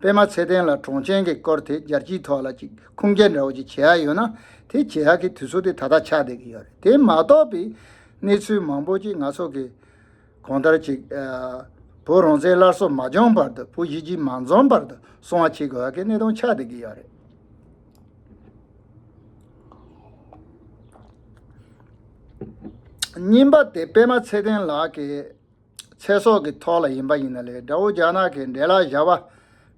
པད་མ་ཚེ་བརྟན་ལགས་གྲོངས་རྐྱེན་གྱི་སྐོར་དེ་རྒྱལ་སྤྱིའི་ཐོག་ལ་ཅིག་ཁུངས་སྐྱེལ་འདྲ་བོ་ཅིག་བྱེད་ཡ་ཡོད་ན་དེ་བྱེད་ཡ་གི་དུས་ཚོད་དེ་ད་ལྟ་ཆགས་བསྡད་ཀྱི་ཡོད་རེད། དེ་མ་གཏོགས་པའི་གནས་ཚུལ་མང་པོ་ཅིག་ང་ཚོ་གི་གང་ལྟར་ཅིག་ཨ། བོད་རང་བཙན་སླར་གསོ་མ་བྱུང་བར་དུ། བོད་གཞིས་བྱེས་མ་འཛོམས་བར་དུ་གསང་བ་བྱེད་དགོས་ཡ་གི་གནས་སྟངས་ཆགས་བསྡད་ཀྱི་ཡོད་རེད། གཉིས་པ་དེ་པད་མ་ཚེ་བརྟན་ལགས་ཀྱི་ཚེ་སྲོག་གི་ཐོག་ལ་ཡིན་པ་ཡིན་ན་ལས། དགྲ་བོ་རྒྱ་ནག་གིས་འདྲེ་ལག་བཞག་པ་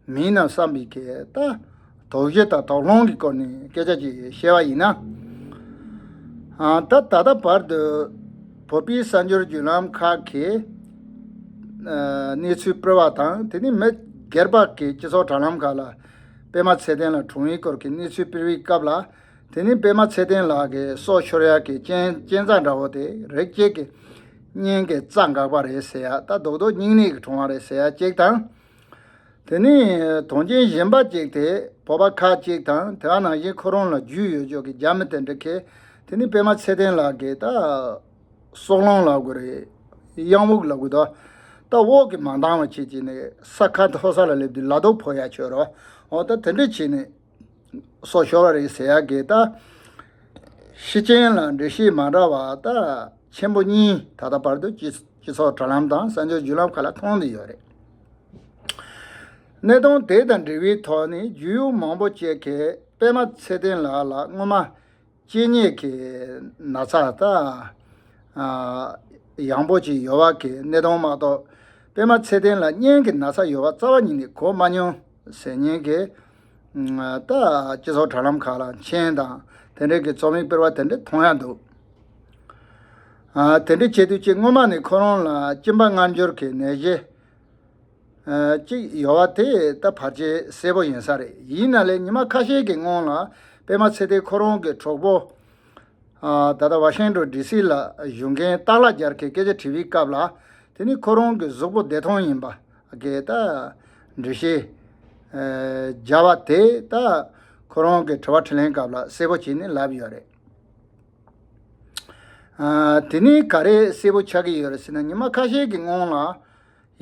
མིན་ནམ་བསམ་པའི་གི་ད་དོགས་གཞི་དང་དོགས་སློང་གི་སྐོར་ནས་སྐད་ཆ་ཅིག་བཤད་པ་ཡིན་ན། ཨ། ད་ད་ལྟ་བར་དུ་བོད་པའི་གསར་འགྱུར་བརྒྱུད་ལམ་ཁག་གིས་ཨ། གནས་ཚུལ་སྤེལ་བ་དང་། དེ་ནས་མི་སྒེར་པ་གི་སྤྱི་ཚོགས་དྲ་ལམ་ཁག་ལ་པད་མ་ཚེ་བརྟན་ལགས་གྲོངས་པའི་སྐོར་གྱི་གནས་ཚུལ་སྤེལ་བའི་སྐབས་ལ། དེ་ནས་པད་མ་ཚེ་བརྟན་ལགས་ཀྱི་སྲོག་ཤོར་ཡག་གི་རྐྱེན་རྐྱེན་རྩ་འདྲ་བོ་དེ་རིགས་གཅིག་གི་གཉེན་གྱི་རྩ་འགག་པ་རེད་ཟེར་ཡ། ད་རྡོག་རྡོག་སྙིང་ནད་ཀྱིས་གྲོངས་པ་རེད་ཟེར་ཡ་གཅིག་དང་། དེ་ནས་དོན་རྐྱེན་གཞན་པ་གཅིག་དེ་བོད་པ་ཁག་ཅིག་དང་། དེ་ག་ནང་བཞིན་ཁོ་རང་ལ་རྒྱུས་ཡོད་ཅོག་གི་རྒྱ་མི་དེ་འདྲ་གིས་དེ་ནས་པད་མ་ཚེ་བརྟན་ལགས་ཀྱི་ད་སྲོག་རླུང་ལབ་དགོས་རེད། གཡང་འུག་ལབ་དགོས་དོ། ད་འོག་གི་མ་འདང་བ་བྱེད་ཀྱི་ནས་ས་ཁ་མཐོ་ས་ལ་སླེབས་དུས་ལ་དོག་ཕོག་ཡ་ཆོད་རོ། འོ་ད་དེ་འདྲ་བྱས་ནས་སྲོག་ཤོར་བ་རེད་ཟེར་ཡ་གི་ད་ཤི་རྐྱེན་ལ་འགྲེལ་བཤད་མ་འདྲ་བ་ད་ཆེན་པོ་གཉིས་ད་ལྟ་བར་དུ་སྤྱི་སྤྱི་ཚོགས་དྲ་ལམ་དང་གསར་འགྱུར་བརྒྱུད་ལམ་ཁག་ལ་མཐོང་བསྡད་ཡོད་རེད། གནད་དོན་དེ་དང་འབྲེལ་བའི་ཐོག་ནས་རྒྱུས་ཡོད་མང་པོ་བཅས་ཀྱིས་པད་མ་ཚེ་བརྟན་ལགས་ལ་སྔོན་མ་སྐྱེ་མཉེད་ཀྱི་ན་ཚ་ད་ཨ་ཡང་པོ་ཅིག་ཡོད་པ་གི་གནད་དོན་མ་གཏོགས། པད་མ་ཚེ་བརྟན་ལ་གཉེན་གྱི་ན་ཚ་ཡོད་པ་རྩ་བ་ཉིད་ནས་གོ་མ་མྱོང་ཟེར་མཁན་གྱི་ད་སྤྱི་ཚོགས་དྲ་ལམ་ཁག་ལ་མཆན་དང་དེ་འདྲའི་གི་རྩོམ་ཡིག་སྤེལ་བ་དེ་འདྲ་མཐོང་ཡ་འདུག་ཨ། དེ་འདྲ་བྱེད་དུས་ཅིག་སྔོན་མ་ནས་ཁོ་རང་ལ་གཅིན་པ་མངར་འགྱུར་གྱི་ནད་གཞི་ཨ་གཅིག་ཡོད་པ་དེ་ད་ཕལ་ཆེར་གསལ་པོ་ཡིན་ས་རེད། ཡིན་ན་ལས་ཉི་མ་ཁ་ཤས་ཀྱི་སྔོན་ལ་པད་མ་ཚེ་བརྟན་ཁོ་རང་གི་གྲོགས་པོ་ཨ་ད་ལྟ་ཝ་ཤིང་ཊོན་ཌི་སི་ལ་བཞུགས་མཁན་སྟག་ལྷ་རྒྱལ་གྱིས་སྐད་ཆ་དྲིས་པའི་སྐབས་ལ། དེ་ནི་ཁོ་རང་གི་གཟུགས་པོ་བདེ་ཐང་ཡིན་པ་གི་ད་འགྲེལ་བཤད་ཨ་བརྒྱབ་པ་དེ་ད་ཁོ་རང་གི་དྲི་བ་དྲིས་ལན་སྐབས་ལ་གསལ་པོ་བྱས་ནས་ལབ་ཡོད་རེད། ཨ། དེ་ནས་ག་རེ་གསལ་པོ་ཆགས་ཀྱི་ཡོད་རེད་ཟེར་ན། ཉི་མ་ཁ་ཤས་ཀྱི་སྔོན་ལ་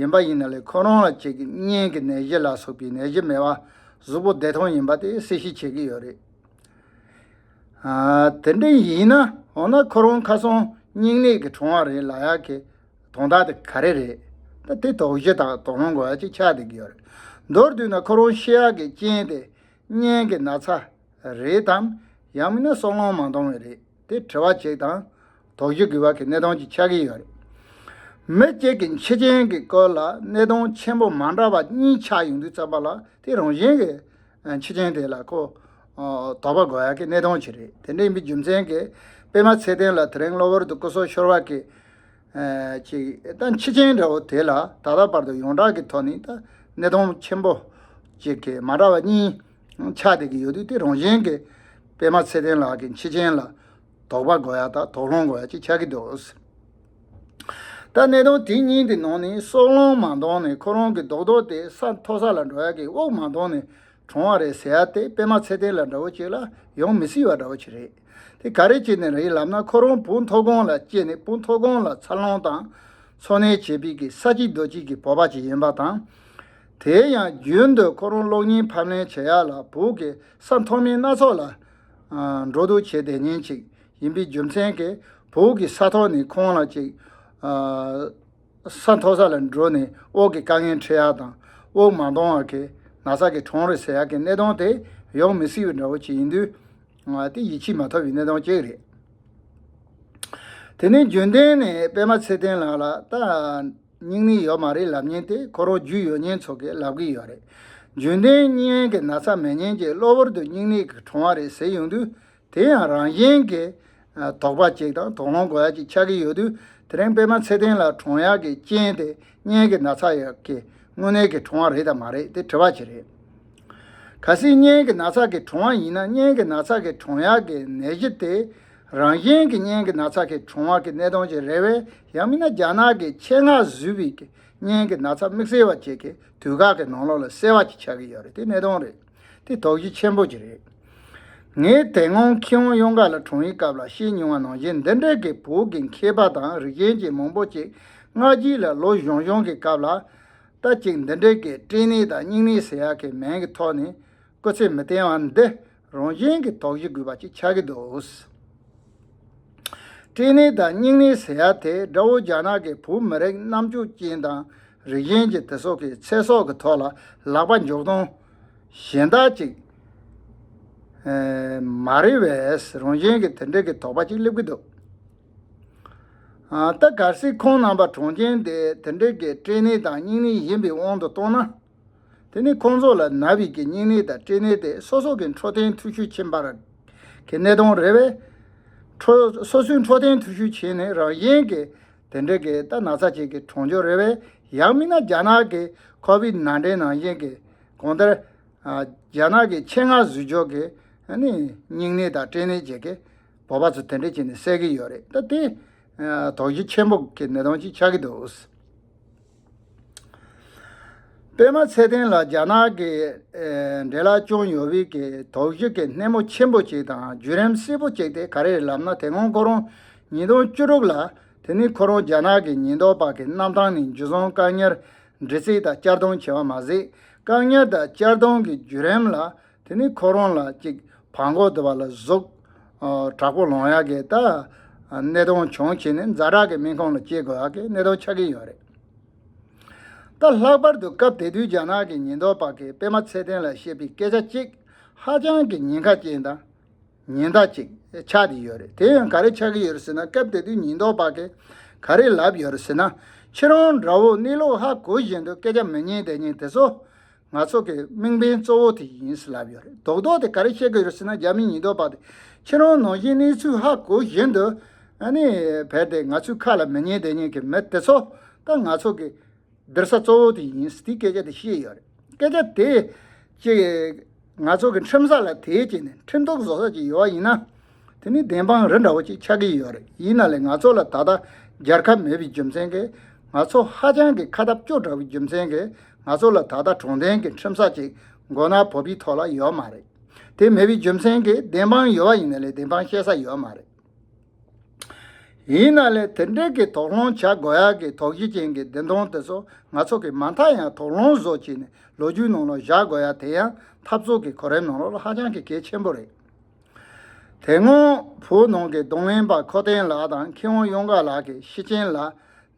ཡིན་པ་ཡིན་ན་ལས་ཁོ་རང་ལ་ཅིག་གཉན་གྱི་ནད་གཞི་ལ་སོགས་པའི་ནད་གཞི་མེད་པ་གཟུགས་པོ་བདེ་ཐང་ཡིན་པ་དེ་གསལ་བཤད་བྱེད་ཀྱི་ཡོད་རེད། ཨ། དེ་འདྲ་ཡིན་ན་འོ་ན་ཁོ་རང་ཁ་སང་སྙིང་ནད་ཀྱིས་གྲོངས་པ་རེད་ལབ་ཡག་གི་དོན་དག་དེ་ག་རེ་རེད། ད་དེ་དོགས་གཞི་དང་དོགས་སློང་དགོས་ཡ་ཅིག་ཆགས་བསྡད་ཀྱི་ཡོད་རེད། མདོར་བསྡུས་ན་ཁོ་རང་ཤི་ཡག་གི་རྐྱེན་དེ་གཉན་གྱི་ན་ཚ་རེད་དམ། ཡང་མིན་ན་སྲོག་རླུང་མ་འདང་བས་རེད། དེ་དྲི་བ་གཅིག་དང་དོགས་གཞི་དགོས་པ་གི་གནད་དོན་གཅིག་ཆགས་ཀྱི་ཡོད་རེད། མི་གཅིག་གི་འཆི་རྐྱེན་གྱི་སྐོར་ལ་གནད་དོན་ཆེན་པོ་མ་འདྲ་བ་གཉིས་ཆགས་ཡོང་དུས་ཙམ་པ་ལ། དེ་རང་བཞིན་གྱི་འཆི་རྐྱེན་དེ་ལ་ཁོ་དོགས་པ་དགོས་ཡ་གི་གནད་དོན་ཅིག་རེད། དེ་འདྲ་ཡིན་པའི་རྒྱུ་མཚན་གྱིས་པད་མ་ཚེ་བརྟན་ལགས་དེ་རིང་གློ་བུར་དུ་སྐུ་སྲོག་ཤོར་བ་གི་ཨ་ཅིག་ད་འཆི་རྐྱེན་འདྲ་བོ་དེ་ལ་ད་ལྟ་བར་དུ་ཡོངས་གྲགས་ཀྱི་ཐོག་ནས་ད་གནད་དོན་ཆེན་པོ་གཅིག་གི་མ་འདྲ་བ་གཉིས་ཆགས་བསྡད་ཀྱི་ཡོད་དུས། དེ་རང་བཞིན་གྱི་པད་མ་ཚེ་བརྟན་ལགས་ཀྱི་འཆི་རྐྱེན་ལ་དོགས་པ་དགོས་ཡ་དང་དོགས་སློང་དགོས་ཡ་ཅིག་ཆགས་ཀྱི་འདུག་ད་གནད་དོན་དེ་གཉིས་དེ་ནང་ནས་སྲོག་རླུང་མ་འདང་ནས་ཁོ་རང་གི་རྡོག་རྡོག་དེ་ས་མཐོ་ས་ལ་འགྲོ་ཡ་གི་དབུགས་མ་འདང་ནས་གྲོངས་པ་རེད་ཟེར་ཡ་དེ་པད་མ་ཚེ་བརྟན་ལགས་འདྲ་བོ་ཅིག་ལ་ཡོང་མི་སྲིད་པ་འདྲ་བོ་ཅིག་རེད། དེ་ག་རེ་བྱས་ནས་རེད་ལབ་ན། ཁོ་རང་བོད་མཐོ་སྒང་ལ་སྐྱེས་ནས་བོད་མཐོ་སྒང་ལ་འཚར་ལོངས་དང་འཚོ་གནས་བྱེད་པའི་གི་ས་སྐྱིད་རྡོ་སྐྱིད་ཀྱི་བོད་པ་ཅིག་ཡིན་པ་དང་། དེ་ཡང་རྒྱུན་དུ་ཁོ་རང་གློག་བརྙན་ཕབ་ལེན་བྱེད་ཡ་ལ་བོད་ཀྱི་ས་མཐོ་དམན་སྣ་ཚོགས་ལ་ཨ་འགྲོ་འདུག་བྱེད་བསྡད་མཁན་ཅིག་ཡིན་པའི་རྒྱུ་མཚན་གྱིས། བོད་ཀྱི་ས་ཐོག་ནས་ཁོང་ལ་ཅིག་ཨ་ས་མཐོ་ས་ལ་འགྲོ་ནས་དབུགས་ཀྱི་དཀའ་ངལ་འཕྲད་ཡ་དང་དབུགས་མ་འདང་བ་གི་ན་ཚ་གིས་གྲོངས་རེད་ཟེར་ཡ་གི་གནད་དོན་དེ་ཡོང་མི་སྲིད་པའི་འདྲ་བོ་ཅིག་ཡིན་དུས། ང་དེ་ཡིད་ཆེས་མ་ཐུབ་པའི་གནད་དོན་ཅིག་རེད། དེ་ནས་རྒྱུན་ལྡན་ནས་པད་མ་ཚེ་བརྟན་ལགས་ལ་ད་སྙིང་ནད་ཡོད་མ་རེད་ལབ་མཁན་དེ་ཁོ་རང་རྒྱུས་ཡོད་མཁན་ཚོ་གིས་ལབ་ཀྱི་ཡོད་རེད། རྒྱུན་ལྡན་གཉན་གྱི་ན་ཚ་མེད་མཁན་གྱིས་གློ་བུར་དུ་སྙིང་ནད་ཀྱིས་གྲོངས་པ་རེད་ཟེར་ཡོང་དུས། དེ་ཡང་རང་བཞིན་གྱི་ཨ་དོགས་པ་ཅིག་དང་དོགས་སློང་དགོས་ཡ་ཅིག་ཆགས་ཀྱི་ཡོད་དུས། དེ་རིང་པད་མ་ཚེ་བརྟན་ལགས་གྲོངས་ཡག་གི་རྐྱེན་དེ་གཉན་གྱི་ན་ཚ་ཡོད་ཀྱི་དངོས་གནས་ཀྱི་གྲོངས་པ་རེད་དམ་མ་རེད་དེ་དྲི་བ་ཅིག་རེད། གལ་སྲིད་གཉན་གྱི་ན་ཚ་གིས་གྲོངས་པ་ཡིན་ན། གཉན་གྱི་ན་ཚ་གིས་གྲོངས་ཡག་གི་ནད་གཞི་དེ་ རང་བཞིན་གྱི་གཉན་གྱི་ན་ཚ་གི་གྲོང་བ་གི་གནད་དོན་ཅིག་རེད་བས། ཡང་མིན་ན་རྒྱ་ནག་གི་ཆེད་མངགས་བཟོས་པའི་གི་གཉན་གྱི་ན་ཚ་དམིགས་བསལ་བ་ཅིག་གི་དུས་བཀག་གི་ནང་ལོགས་ལ་གསལ་བ་ཅིག་ཆགས་ཀྱི་ཡོད་རེད། དེ་གནད་དོན་རེད། དེ་དོགས་གཞི་ཆེན་པོ་ཅིག་རེད། ངས་དེ་སྔོན་མཁས་དབང་གཡང་དཀར་ལ་དྲུང་ཡིག་སྐབས་ལ་བཤད་མྱོང་བ་ནང་བཞིན། འདི་འདྲའི་གི་བོད་ཀྱི་མཁས་པ་དང་རིག་གཞན་གྱི་མང་པོ་ཅིག་སྔ་རྗེས་ལ་ལོ་གཞོན་གཞོན་གྱི་སྐབས་ལ་ད་ཅིག་འདི་འདྲའི་གི་སྐྲན་ནད་དང་སྙིང་ནད་ཟེར་ཡག་གི་མིང་གི་ཐོག་ནས་སྐུ་ཚེ་མི་བརྟན་བ་འདི་རང་བཞིན་གྱི་དོགས་གཞི་དགོས་པ་ཅིག་ཆགས་ཀྱི་འདུག། སྐྲན་ནད་དང་སྙིང་ནད་ཟེར་ཡ་དེ་དགྲ་བོ་རྒྱ་ནག་གིས་བོད་མི་རིགས་རྣམ་དཔྱོད་ཅན་དང་རིག་གཞན་གྱི་དེ་ཚོ་གི་ཚེ་སྲོག་གི་ཐོག་ལ་ལག་པ་འཇོག་སྟངས་གཞན་དག་ཅིག་ཨེ་མ་རེད་བས། རང་བཞིན་གྱི་དེ་འདྲའི་གི་དོགས་པ་ཅིག་སླེབས་ཀྱི་འདུག། ཨ་ད་གལ་སྲིད་ཁོང་རྣམ་པ་གྲོང་ཁྱེར་དེ་དེ་འདྲའི་གི་སྐྲན་ནད་དང་སྙིང་ནད་ཡིན་པའི་དབང་དུ་བཏང་ན། དེ་ནི་ཁོང་ཚོ་ལ་ན་བའི་གི་སྙིང་ནད་དང་སྐྲན་ནད་དེ་སོ་སོ་གི་འཕྲོད་བསྟེན་འཐུས་ཤོར་ཕྱིན་པར་གི་གནད་དོན་རེད་བས། འཕྲོད་སོ་སོའི་འཕྲོད་བསྟེན་འཐུས་ཤོར་ཕྱིན་ནས་རང་བཞིན་གི་དེ་འདྲའི་གི་ད་ན་ཚ་ཅིག་གི་གྲོངས་རྒྱུ་རེད་བས། ཡང་མིན་ན་རྒྱ་ནག་གི་ཁོ་བིད་ནན་ཏེན་ནང་བཞིན་གི་གང་ལྟར་ཨ་རྒྱ་ནག་གི་ཆེད་མངགས་བཟོས་ཆོག་གི་ཨ་ནི་སྙིང་ནད་དང་སྐྲན་ནད་ཅིག་གི་བོད་པ་ཚོ་དེ་འདྲ་བྱས་ནས་བསད་ཀྱི་ཡོད་རེད། ད་དེ་ཨ་དོགས་གཞི་ཆེན་པོ་གི་གནད་དོན་ཅིག་ཆགས་ཀྱི་འདུག། པད་མ་ཚེ་བརྟན་ལགས་རྒྱ་ནག་གི་ཨེ་འབྲེལ་ལག་བཅངས་ཡོད་པའི་གི་དོགས་གཞི་གི་སྣེ་མོ་ཆེན་པོ་ཅིག་དང་བརྒྱུད་རིམ་གསལ་པོ་ཅིག་དེ་ག་རེ་རེད་ལབ་ན། དེ་སྔོན་ཁོ་རང་ཉིས་སྟོང་བཅུ་དྲུག་ལ་དེ་ནི་ཁོ་རང་རྒྱ་ནག་གི་ཉེན་རྟོག་པ་གི་གནམ་ཐང་ནས་འཇུ་བཟུང་བཀག་ཉར་འདྲི་རྩད་དང་གཅར་རྡུང་བྱས་པ་མ་ཟད། བཀག་ཉར་དང་གཅར་རྡུང་གི་བརྒྱུད་རིམ་ལ་དེ་ནི་ཁོ་རང་ལ་ཅིག་བར་མགོ་དེ་བ་ལ་ཟུག་ཨ་དྲག་པོ་ལངས་ཡག་གི་ད་གནད་དོན་བྱུང་བྱས་ནས་ཛ་དྲག་གི་སྨན་ཁང་ལ་སྐྱེལ་དགོས་ཡག་གི་གནད་དོན་ཆགས་ཀྱི་ཡོད་རེད། ད་ལྷག་པར་དུ་སྐབས་དེ་དུས་རྒྱ་ནག་གི་ཉེན་རྟོག་པ་གིས་པད་མ་ཚེ་བརྟན་ལ་བཤད་པའི་སྐད་ཆ་གཅིག་ཧ་ཅང་གི་ཉེན་ཁ་ཅན་དང་ཉེན་བརྡ་ཅིག་ཆགས་བསྡད་ཡོད་རེད། དེ་ཡང་ག་རེ་ཆགས་ཀྱི་ཡོད་རེད་ཟེར་ན། སྐབས་དེ་དུས་ཉེན་རྟོག་པ་གིས་ག་རེ་ལབ་ཡོད་རེད་ཟེར་ན། ཁྱེད་རང་དགྲ་བོ་གནས་ལུགས་ཧ་གོ་བཞིན་དུ་སྐད་ཆ་མི་ཉན་བསྡད་མཁན་དེ་ཚོ་ང་ཚོ་གི་དམིགས་འབེན་གཙོ་བོ་དེ་ཡིན་ཟེར་ལབ་ཡོད་རེད། རྡོག་རྡོག་དེ་ག་རེ་བཤད་ཀྱི་ཡོད་རེད་ཟེར་ན། རྒྱ་མིའི་ཉེན་རྟོག་པ་དེ་ཁྱེད་རང་ནང་བཞིན་གནས་ཚུལ་ཧ་གོ་བཞིན་དུ་ཨ་ནི་བལ་དེ་ང་ཚོའི་ཁ་ལ་མི་ཉན་བསྡད་མཁན་གྱི་མི་དེ་ཚོ་ད་ང་ཚོ་གི་སྡིགས་ས་གཙོ་བོ་དེ་ཡིན་ཟེར་དེའི་སྐད་ཆ་དེ་བཤད་ཡོད་རེད། སྐད་ཆ་དེ་ཅིག་ང་ཚོ་གི་ཁྲིམས་ས་ལ་དེད་བྱས་ནས་ཁྲིམས་གཏུག་བཟོ་ས་ཅིག་ཡོད་པ་ཡིན་ན། དེ་ནི་བདེན་དཔང་རི་འདྲ་བོ་ཅིག་ཆགས་ཀྱི་ཡོད་རེད། ཡིན་ན་ལས་ང་ཚོ་ལ་ད་ལྟ་རྒྱལ་ཁབ་མེད་པའི་རྒྱུ་མཚན་གྱིས། ང་ཚོ་ཧ་ཅང་གི་ཁ་ཐབས་སྐྱོ་དྲགས་པའི་རྒྱུ་མཚན་གྱིས། ང་ཚོ་ལ་ད་ལྟ་དྲང་བདེན་གྱི་ཁྲིམས་ས་ཅིག་མགོ་ནག་བོད་པའི་ཐོག་ལ་ཡོད་མ་རེད། དེ་མེད་པའི་རྒྱུ་མཚན་གྱིས་བདེན་དཔང་ཡོད་པ་ཡིན་ན་ལས་བདེན་དཔང་བཤད་ས་ཡོད་མ་རེད། ཡིན་ན་ལས་དེ་འདྲའི་གི་དོགས་སློང་བྱ་དགོས་ཡག་གི་དོགས་གཞི་ཅན་གྱི་བདེན་དོན་དེ་ཚོ་ང་ཚོ་གིས་མ་མཐའ་ཡང་དོགས་སློང་བཟོ་བྱས་ནས་ལོ་རྒྱུས་ནང་ལ་བཞག་དགོས་ཡག་དེ་ཡང་འཐབ་རྩོད་ཀྱི་གོ་རིམ་ནང་ལོགས་ལ་ཧ་ཅང་གི་གལ་ཆེན་པོ་རེད། དེ་སྔོན་བོད་ནང་གི་རྡུང་ལེན་པ་ཁོ་ཐན་ལགས་དང་མཁས་དབང་གཡང་དཀར་ལགས་ཀྱི་ཤི་རྐྱེན་ལ་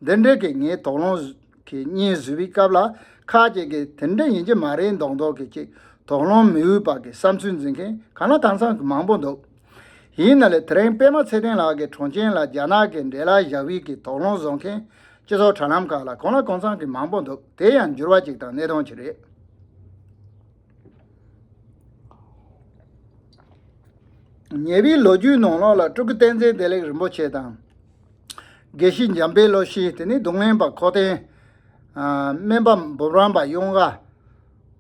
འདི་འདྲའི་གི་ངས་དོགས་སློང་གི་སྙན་བཟོས་པའི་སྐབས་ལ། ཁ་ཅིག་གིས་དེ་འདྲ་ཡིན་གྱི་མ་རེད་མདོག་མདོག་གི་ཅིག་དོགས་སློང་མི་འོས་པ་གི་བསམ་ཚུལ་འཛིན་མཁན་གང་ལ་གང་འཚམ་གི་མང་པོ་འདུག། ཡིན་ན་ལས་དེ་རིང་པད་མ་ཚེ་བརྟན་ལགས་ཀྱི་དྲུང་ཆེན་ལ་རྒྱ་ནག་གི་འབྲེལ་ལག་བཞག་པའི་གི་དོགས་སློང་བཟོ་མཁན་སྤྱི་ཚོགས་དྲ་ལམ་ཁག་ལ་གང་ལ་གང་འཚམ་གི་མང་པོ་འདུག། དེ་ཡང་འགྱུར་བ་ཅིག་དང་གནད་དོན་ཅིག་རེད། ཉེ་བའི་ལོ་རྒྱུས་ནང་ལོགས་ལ་སྤྲུལ་སྐུ་བསྟན་འཛིན་བདེ་ལེགས་རིན་པོ་ཆེ་དང་། དགེ་བཤེས་འཇམ་དཔལ་བློ་ཤེས། དེ་ནས་རྡུང་ལེན་པ་ཁོ་ཐན། ཨ་སྨན་པ་འབུམ་རམས་པ་གཡང་དཀར།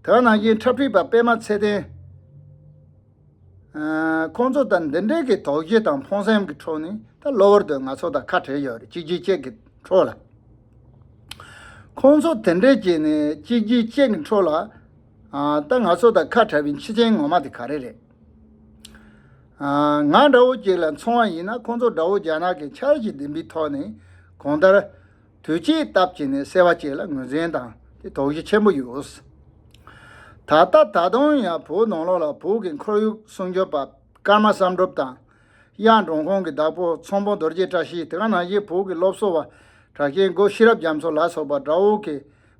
དེ་ནང་བཞིན་འཁྲབ་ཁྲིད་པ་པད་མ་ཚེ་བརྟན། ཨ་ཁོང་ཚོ་དང་འདི་འདྲའི་གི་དོགས་གཞི་དང་ཕངས་སེམས་ཀྱི་ཁྲོད་ནས་ད་གློ་བུར་དུ་ང་ཚོ་དང་ཁ་བྲལ་ཡོད་རེད། གཅིག་རྗེས་གཅིག་གི་ཁྲོད་ལ། ཁོང་ཚོ་དེ་འདྲས་བྱས་ནས་གཅིག་རྗེས་གཅིག་གི་ཁྲོད་ལ། ཨ་ད་ང་ཚོ་དང་ཁ་བྲལ་བའི་ཕྱི་རྐྱེན་ངོ་མ་དེ་ག་རེ་རེད། ཨ་ང་འདྲ་བོ་ཅིག་ལ་མཚོན་པ་ཡིན་ན། ཁོང་ཚོ་དགྲ་བོ་རྒྱ་ནག་གི་འཆར་གཞི་ལྡན་པའི་ཐོག་ནས་གང་ལྟར་དུས་བཅད་བཏབ་བྱས་ནས་བསད་པ་བཅས་ལ་ངོས་འཛིན་དང་དེ་དོགས་གཞི་ཆེན་པོ་ཡོད། ད་ལྟ་ད་དུང་ཡང་བོད་ནང་ལོགས་ལ་བོད་ཀྱི་ཁོར་ཡུག་སྲུང་སྐྱོབ་པ་ཀརྨ་བསམ་གྲུབ་དང་། གཡག་འབྲོང་ཁུང་གི་བདག་པོ་ཚོང་དཔོན་རྡོ་རྗེ་བཀྲ་ཤིས། དེ་ག་ནང་བཞིན་བོད་ཀྱི་སློབ་གསོ་བ་གྲགས་ཅན་སྒོ་ཤེས་རབ་རྒྱ་མཚོ་ལ་སོགས་པ་དགྲ་བོ་གི་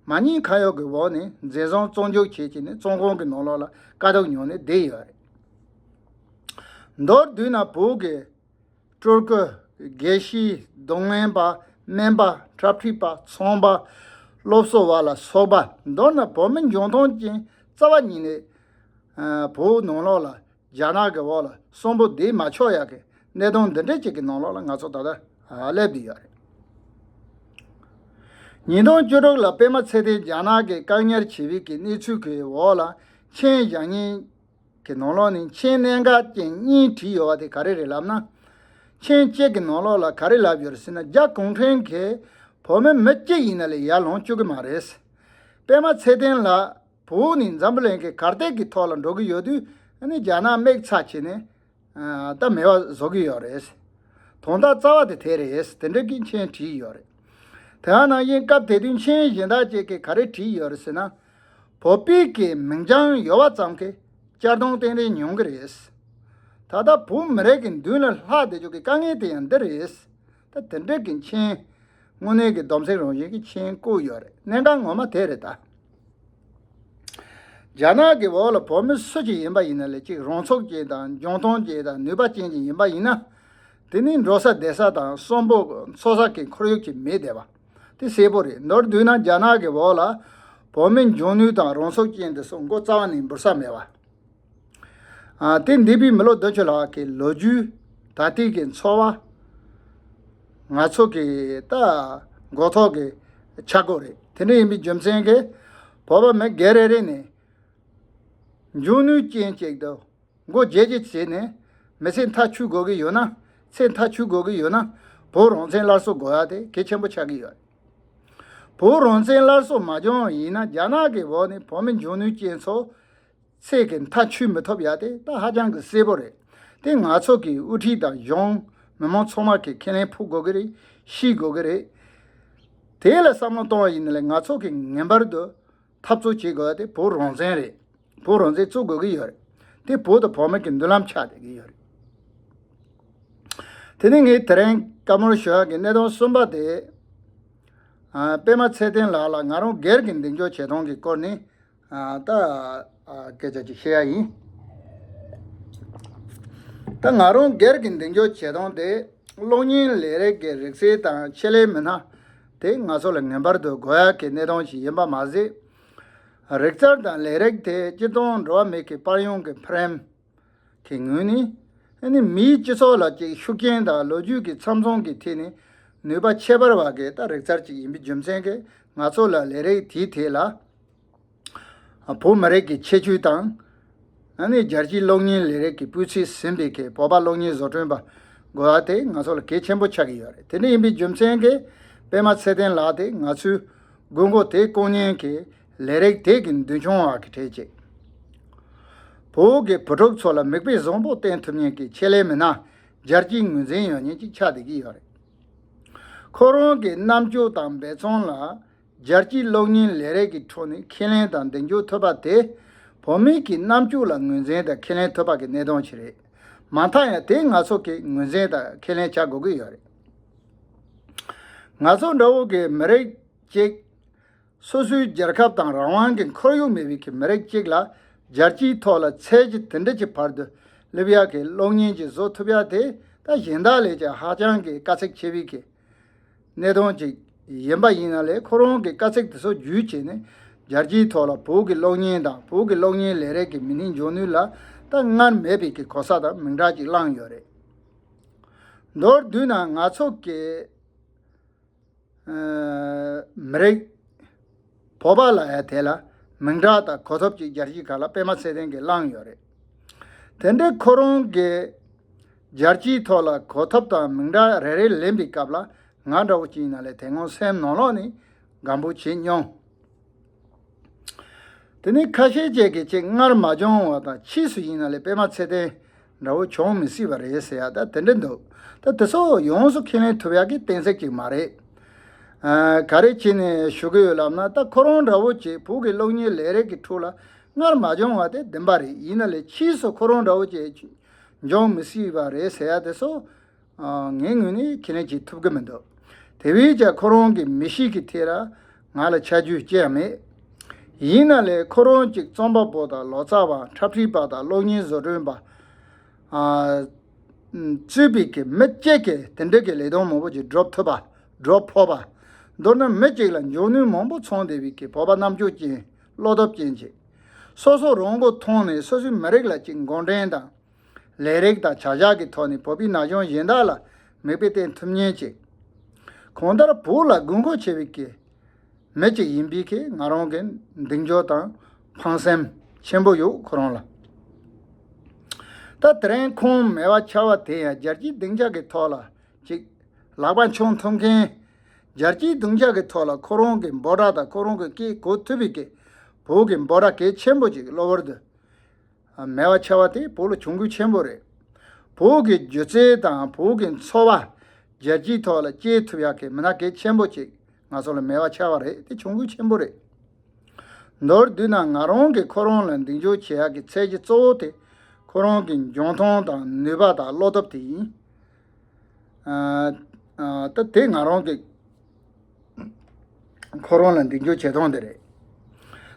མ་ཉེས་ཁ་གཡོག་གི་འོག་ནས་འཛིན་བཟུང་བཙོན་འཇུག་བྱས་བྱས་ནས་བཙོན་ཁང་གི་ནང་ལོགས་ལ་དཀའ་སྡུག་མྱོང་ནས་བསྡད་ཡོད་རེད། མདོར་བསྡུས་ན་བོད་ཀྱི་སྤྲུལ་སྐུ། དགེ་བཤེས། རྡུང་ལེན་པ། སྨན་པ། འཁྲབ་ཁྲིད་པ། ཚོང་པ། སློབ་གསོ་བ་ལ་སོགས་པ། མདོར་ན་བོད་མི་འཇོན་ཐང་ཅན་རྩ་བ་ཉིད་ནས་ཨ་བོད་ནང་ལོགས་ལ་རྒྱ་ནག་གི་འོག་ལ་གསོན་པོ་བསྡད་མ་ཆོག་ཡག་གི་གནད་དོན་འདི་འདྲ་ཅིག་གི་ནང་ལོགས་ལ་ང་ཚོ་ད་ལྟ་ཨ་སླེབས་བསྡད་ཡོད་རེད། ཉིས་སྟོང་བཅུ་དྲུག་ལ་པད་མ་ཚེ་བརྟན་རྒྱ་ནག་གིས་བཀག་ཉར་བྱས་པའི་གི་གནས་ཚུལ་གྱི་འོག་ལ་མཆན་བཞག་མཁན་གྱི་ནང་ལོགས་ནས་མཆན་གནད་འགག་ཅན་གཉིས་བྲིས་ཡོད་པ་དེ་ག་རེ་རེད་ལབ་ན། མཆན་གཅིག་གི་ནང་ལོགས་ལ་ག་རེ་ལབ་ཡོད་རེད་ཟེར་ན། རྒྱ་གུང་ཁྲན་གྱིས་བོད་མི་མི་གཅིག་ཡིན་ན་ལས་ཡར་ལོངས་བཅུག་གི་མ་རེད། པད་མ་ཚེ་བརྟན་ལགས་བོད་ནས་འཛམ་བུ་གླིང་གི་གར་སྟེགས་ཀྱི་ཐོག་ལ་འགྲོ་གི་ཡོད་དུས། ཨ་ནི་རྒྱ་ནག་དམིགས་ཚད་བྱས་ནས་ད་མེད་པ་བཟོ་གི་ཡོད་རེད། དོན་དག་རྩ་བ་དེ་དེ་རེད། དེ་འདྲ་གི་མཆན་བྲིས་ཡོད་རེད། དེ་ཡང་ནང་བཞིན་སྐབས་དེ་དུས་མཆན་གཞན་དག་ཅིག་གིས་ག་རེ་བྲིས་ཡོད་རེད་ཟེར་ན། བོད་པའི་གི་མིང་རྐྱང་ཡོད་པ་ཙམ་གྱིས་གཅར་རྡུང་ཏན་ཏན་ཉུང་གི་རེད། ད་ལྟ་བོད་མི་རིགས་ཀྱི་མདུན་ལ་ལྷག་བསྡད་རྒྱུ་གི་དཀའ་ངལ་དེ་ཡང་འདི་རེད། ད་དེ་འདྲ་གི་མཆན། དངོས་གནས་ཀྱི་སྡོམ་ཚིག་རང་བཞིན་གྱི་མཆན་བཀོད་ཡོད་རེད། གནད་འགག་ངོ་མ་དེ་རེད་ད། རྒྱ་ནག་གི་འོག་ལ་བོད་མི་སུ་ཅིག་ཡིན་པ་ཡིན་ན་ལས་ཅིག་རང་ཚུགས་ཅན་དང་འཇོན་ཐང་ཅན་དང་ནུས་པ་ཅན་ཅིག་ཡིན་པ་ཡིན་ན། དེ་ནི་འགྲོ་ས་བསྡད་ས་དང་གསོན་པོ་འཚོ་ས་གི་ཁོར་ཡུག་ཅིག་མེད་བསྡད་པ་དེ་གསལ་པོ་རེད། མདོར་བསྡུས་ན་རྒྱ་ནག་གི་འོག་ལ་བོད་མི་འཇོན་ནུས་དང་རང་ཚུགས་ཅན་དེ་ཚོ་མགོ་རྩ་བ་ནས་འབུར་ས་མེད་པ། ཨ། དེ་འདས་པའི་མི་ལོ་བདུན་ཅུ་ལྷག་གི་ལོ་རྒྱུས། ད་ལྟའི་གི་འཚོ་བ། ང་ཚོ་གི་ད་མགོ་ཐོག་གི་ཆག་སྒོ་རེད། དེ་འདྲ་ཡིན་པའི་རྒྱུ་མཚན་གྱིས་བོད་པ་མི་སྒེར་རེ་རེ་ནས་འཇོན་ནུས་ཅན་ཅིག་ཏུ་མགོ་བརྗེ་བརྗེ་བྱས་ནས་མི་ཚེ་མཐའ་འཁྱོལ་དགོས་ཀྱི་ཡོད་ན། ཚེ་མཐའ་འཁྱོལ་དགོས་ཀྱི་ཡོད་ན། བོད་རང་བཙན་སླར་གསོ་དགོས་ཡ་དེ་གལ་ཆེན་པོ་ཆགས་ཀྱི་ཡོད། བོད་རང་བཙན་སླར་གསོ་མ་བྱུང་བ་ཡིན་ན། རྒྱ་ནག་གི་འོག་ནས་བོད་མི་འཇོན་ནུས་ཅན་ཚོ་ཚེ་གི་མཐའ་འཁྱོལ་མི་ཐུབ་ཡ་དེ་ད་ཧ་ཅང་གི་གསལ་པོ་རེད། དེ་ང་ཚོ་གི་དབུ་ཁྲིད་དང་གཞུང་། མི་མང་ཚང་མ་གི་ཁས་ལེན་ཕུལ་དགོས་ཀྱི་རེད། ཤེས་དགོས་ཀྱི་རེད། དེ་ལ་བསམ་བློ་གཏོང་བ་ཡིན་ན་ལས་ང་ཚོ་གི་ངེས་པར་དུ་འཐབ་རྩོད་བྱེད་དགོས་པ་དེ་བོད་རང་བཙན་རེད། བོད་རང་བཙན་རྩོད་དགོས་ཀྱི་ཡོད་རེད། དེ་བོད་དང་བོད་མི་གི་མདུན་ལམ་ཆགས་བསྡད་ཀྱི་ཡོད་རེད། དེ་ནས་ངས་དེ་རིང་བཀའ་མོལ་ཞུ་ཡག་གི་གནད་དོན་གསུམ་པ་དེ། ཨ། པད་མ་ཚེ་བརྟན་ལགས་ལ་ང་རང་སྒེར་གྱི་མདུན་སྐྱོད་བྱེད་སྟངས་ཀྱི་སྐོར་ནས། ཨ། ད། ཨ། སྐད་ཆ་ཅིག་བཤད་ཡ་ཡིན། ད་ང་རང་སྒེར་གྱི་མདུན་སྐྱོད་བྱེད་སྟངས་དེ། གློག་བརྙན་ལས་རིགས་ཀྱི་རིག་རྩལ་དང་ཆེད་ལས་མི་སྣ་དེ་ང་ཚོ་ལ་ངེས་པར་དུ་དགོས་ཡག་གི་གནད་དོན་ཞིག་ཡིན་པ་མ་ཟད། རིག་རྩལ་དང་ལས་རིགས་དེ་སྤྱིར་བཏང་འགྲོ་བ་མིའི་གི་པར་ཡོང་གི་ཕི་རེམ་གི་ངོས་ནས། ཨ་ནི་མིའི་སྤྱི་ཚོགས་ལ་ཅིག་ཤུགས་རྐྱེན་དང་ལོ་རྒྱུས་ཀྱི་མཚམས་མཚུངས་ཀྱི་ཐད་ནས་ནུས་པ་ཁྱད་པར་བ་གི་ད་རིག་རྩལ་ཅིག་ཡིན་པའི་རྒྱུ་མཚན་གྱིས་ང་ཚོ་ལ་ལས་རིགས་དེའི་ཐད་ལ་བོད་མི་རིགས་ཀྱི་ཁྱད་ཆོས་དང་། ཨ་ནི་རྒྱལ་སྤྱིའི་གློག་བརྙན་ལས་རིགས་ཀྱི་སྤུས་ཚད་ཟིན་པའི་གི་བོད་པ་གློག་བརྙན་བཟོ་སྐྲུན་པ་དགོས་པ་དེ་ང་ཚོ་ལ་གལ་ཆེན་པོ་ཆགས་ཀྱི་ཡོད་རེད། དེ་འདྲ་ཡིན་པའི་རྒྱུ་མཚན་གྱིས་པད་མ་ཚེ་བརྟན་ལགས་དེ་ང་ཚོའི་དགོས་མཁོ་དེ་སྐོང་མཁན་གྱི་ལས་རིགས་དེ་གི་མདུན་མཆོང་བ་གི་གྲས་ཅིག་བོད་ཀྱི་བུ་ཕྲུག་ཚོ་ལ་མིག་དཔེ་བཟང་པོ་བསྟན་ཐུབ་མཁན་གྱི་ཆེད་ལས་མི་སྣ་རྒྱལ་སྤྱིའི་ངོས་འཛིན་ཡོད་མཁན་ཅིག་ཆགས་བསྡད་ཀྱི་ཡོད་རེད། ཁོ་རང་གི་རྣམ་དཔྱོད་དང་འབད་བརྩོན་ལ། རྒྱལ་སྤྱིའི་གློག་བརྙན་ལས་རིགས་ཀྱི་ཁྲོད་ནས་ཁས་ལེན་དང་མདུན་སྐྱོད་ཐུབ་པ་དེ། བོད་མི་གི་རྣམ་དཔྱོད་ལ་ངོས་འཛིན་དང་ཁས་ལེན་ཐུབ་པ་གི་གནད་དོན་ཞིག་རེད། མ་མཐའ་ཡང་དེ་ང་ཚོ་གི་ངོས་འཛིན་དང་ཁས་ལེན་བྱ་དགོས་ཀྱི་ཡོད་རེད། ང་ཚོ་འདྲ་བོ་གི་མི་རིགས་གཅིག་སོ་སོའི་རྒྱལ་ཁབ་དང་རང་དབང་གི་ཁོར་ཡུག་མེད་པའི་གི་མི་རིགས་གཅིག་ལ་རྒྱལ་སྤྱིའི་ཐོག་ལ་ཚད་གཞི་དེ་འདྲ་གྱི་བར་དུ་སླེབས་ཡག་གི་གློག་བརྙན་ཅིག་བཟོ་ཐུབ་ཡག་དེ་ད་གཞན་དག་ལས་ཀྱང་ཧ་ཅང་གི་དཀའ་ཚེགས་ཆེ་བའི་གི་གནད་དོན་ཅིག་ཡིན་པ་ཡིན་ན་ལས། ཁོ་རང་གི་དཀའ་ཚེགས་དེ་ཚོ་བརྒྱུད་བྱས་ནས་རྒྱལ་སྤྱིའི་ཐོག་ལ་བོད་ཀྱི་གློག་བརྙན་དང་བོད་ཀྱི་གློག་བརྙན་ལས་རིགས་ཀྱི་མི་སྣའི་འཇོན་ནུས་ལ་ད་སྔར་མེད་པའི་གི་གོ་ས་དང་མིང་གྲགས་ཅིག་བླངས་ཡོད་རེད། མདོར་བསྡུས་ན་ང་ཚོ་གི་ཨ། མི་རིགས་བོད་པ་ལ་ཡང་དེ་ལ་མིང་གྲགས་དང་གོ་ཐོབ་ཅིག་རྒྱལ་སྤྱིའི་ཁ་ལ་པད་མ་ཚེ་བརྟན་གྱིས་བླངས་ཡོད་རེད། དེ་འདྲའི་ཁོ་རང་གིས་རྒྱལ་སྤྱིའི་ཐོག་ལ་གོ་ཐོབ་དང་མིང་གྲགས་རེ་རེ་ལེན་པའི་སྐབས་ལ་ང་འདྲ་བོ་ཅིག་ཡིན་ན་ལས་དེ་སྔོན་སེམས་ནང་ལོགས་ནས་དགའ་པོ་བྱེད་མྱོང་། དེ་ནས་ཁ་ཤས་ཅིག་གིས་ཅིག་སྔར་མ་བྱུང་བ་དང་ཕྱིས་སུ་ཡིན་ན་ལས་པད་མ་ཚེ་བརྟན་འདྲ་བོ་བྱུང་མི་སྲིད་པ་རེད་ཟེར་ཡ་ད་དེ་འདྲ་འདུག་ད་དེ་ཚོ་ཡོངས་སུ་ཁས་ལེན་ཐུབ་ཡག་གི་གཏན་ཚིགས་ཅིག་མ་རེད། ཨ། ག་རེ་བྱས་ནས་ཞུ་གི་ཡོད་ལབ་ན། ད་ཁོ་རང་འདྲ་བོ་ཅིག་བོད་ཀྱི་གློག་བརྙན་ལས་རིགས་ཀྱི་ཁྲོད་ལ་སྔར་མ་བྱུང་བ་དེ་བདེན་པ་རེད། ཡིན་ན་ལས་ཕྱིས་སུ་ཁོ་རང་འདྲ་བོ་ཅིག་འབྱུང་མི་སྲིད་པ་རེད་ཟེར་ཡ་དེ་ཚོ། ཨ། ངའི་ངོས་ནས་ཁས་ལེན་བྱེད་ཐུབ་ཀྱི་མི་འདུག་དེ་བས་ཀྱང་ཁོ་རང་གི་མི་གཤིས་ཀྱི་ཐད་ལ་ང་ལ་ཆ་རྒྱུས་ཅི་ཡང་མེད། ཡིན་ན་ལས་ཁོ་རང་གཅིག་རྩོམ་པ་པོ་དང་ལོ་ཙཱ་བ། འཁྲབ་ཁྲིད་པ་དང་གློག་བརྙན་བཟོ་སྐྲུན་པ། ཨ། གཙོས་པའི་གི་མི་གཅིག་གིས་དེ་འདྲ་གི་ལས་དོན་མང་པོ་ཅིག་སྒྲུབ་ཐུབ་པ། སྒྲུབ་ཕོད་པ། མདོར་ན་མི་གཅིག་ལ་འཇོན་ནུས་མང་པོ་ཚང་བསྡད་པའི་གི་བོད་པ་རྣམ་དཔྱོད་ཅན། བློ་སྟོབས་ཅན་ཅིག་སོ་སོ་རང་མགོ་ཐོན་ནས་སོ་སོའི་མི་རིགས་ལ་ཅིག་འགོ་འདྲེན་དང་། ལས་རིགས་དང་བྱ་གཞག་གི་ཐོག་ནས་བོད་པའི་ན་གཞོན་གཞན་དག་ལ་མིག་དཔེ་བསྟན་ཐུབ་མཁན་ཅིག་གང་ལྟར་བོད་ལ་དགོས་མཁོ་ཆེ་བའི་གི་མི་ཅིག་ཡིན་པའི་གི་ང་རང་གི་མདུན་སྐྱོད་དང་ཕངས་སེམས་ཆེན་པོ་ཡོད་ཁོ་རང་ལ། ད་དེ་རིང་ཁོང་མེད་པ་ཆགས་པ་དེ་ཡང་རྒྱལ་སྤྱིའི་སྡིངས་ཆ་གི་ཐོག་ལ་ཅིག་ལག་པ་འཆང་ཐུབ་མཁན། རྒྱལ་སྤྱིའི་སྡིངས་ཆ་གི་ཐོག་ལ་ཁོ་རང་གི་འབོད་སྒྲ་དང་ཁོ་རང་གི་སྐད་གོ་ཐུབ་པའི་གི་བོད་ཀྱི་འབོད་སྒྲ་གལ་ཆེན་པོ་ཅིག་གློ་བུར་དུ་མེད་པ་ཆགས་པ་དེ་བོད་ལ་གྱོང་གུད་ཆེན་པོ་རེད། བོད་ཀྱི་སྒྱུ་རྩལ་དང་བོད་ཀྱི་འཚོ་བ་རྒྱལ་སྤྱིའི་ཐོག་ལ་སྐྱེལ་ཐུབ་ཡག་གི་མི་སྣ་གལ་ཆེན་པོ་ཅིག་ང་ཚོ་ལ་མེད་པ་ཆགས་པ་རེད། དེ་གྱོང་གུད་ཆེན་པོ་རེད། མདོར་བསྡུས་ན་ང་རང་གིས་ཁོ་རང་ལ་མདུན་སྐྱོད་བྱེད་ཡག་གི་ཚད་གཞི་གཙོ་བོ་དེ་ཁོ་རང་གི་འཇོན་ཐང་དང་ནུས་པ་དང་བློ་སྟོབས་དེ་ཡིན། ཨ་ཨ་ད་དེ་ང་རང་གིས་ཁོ་རང་ལ་མདུན་སྐྱོད་བྱེད་སྟངས་དེ་རེད།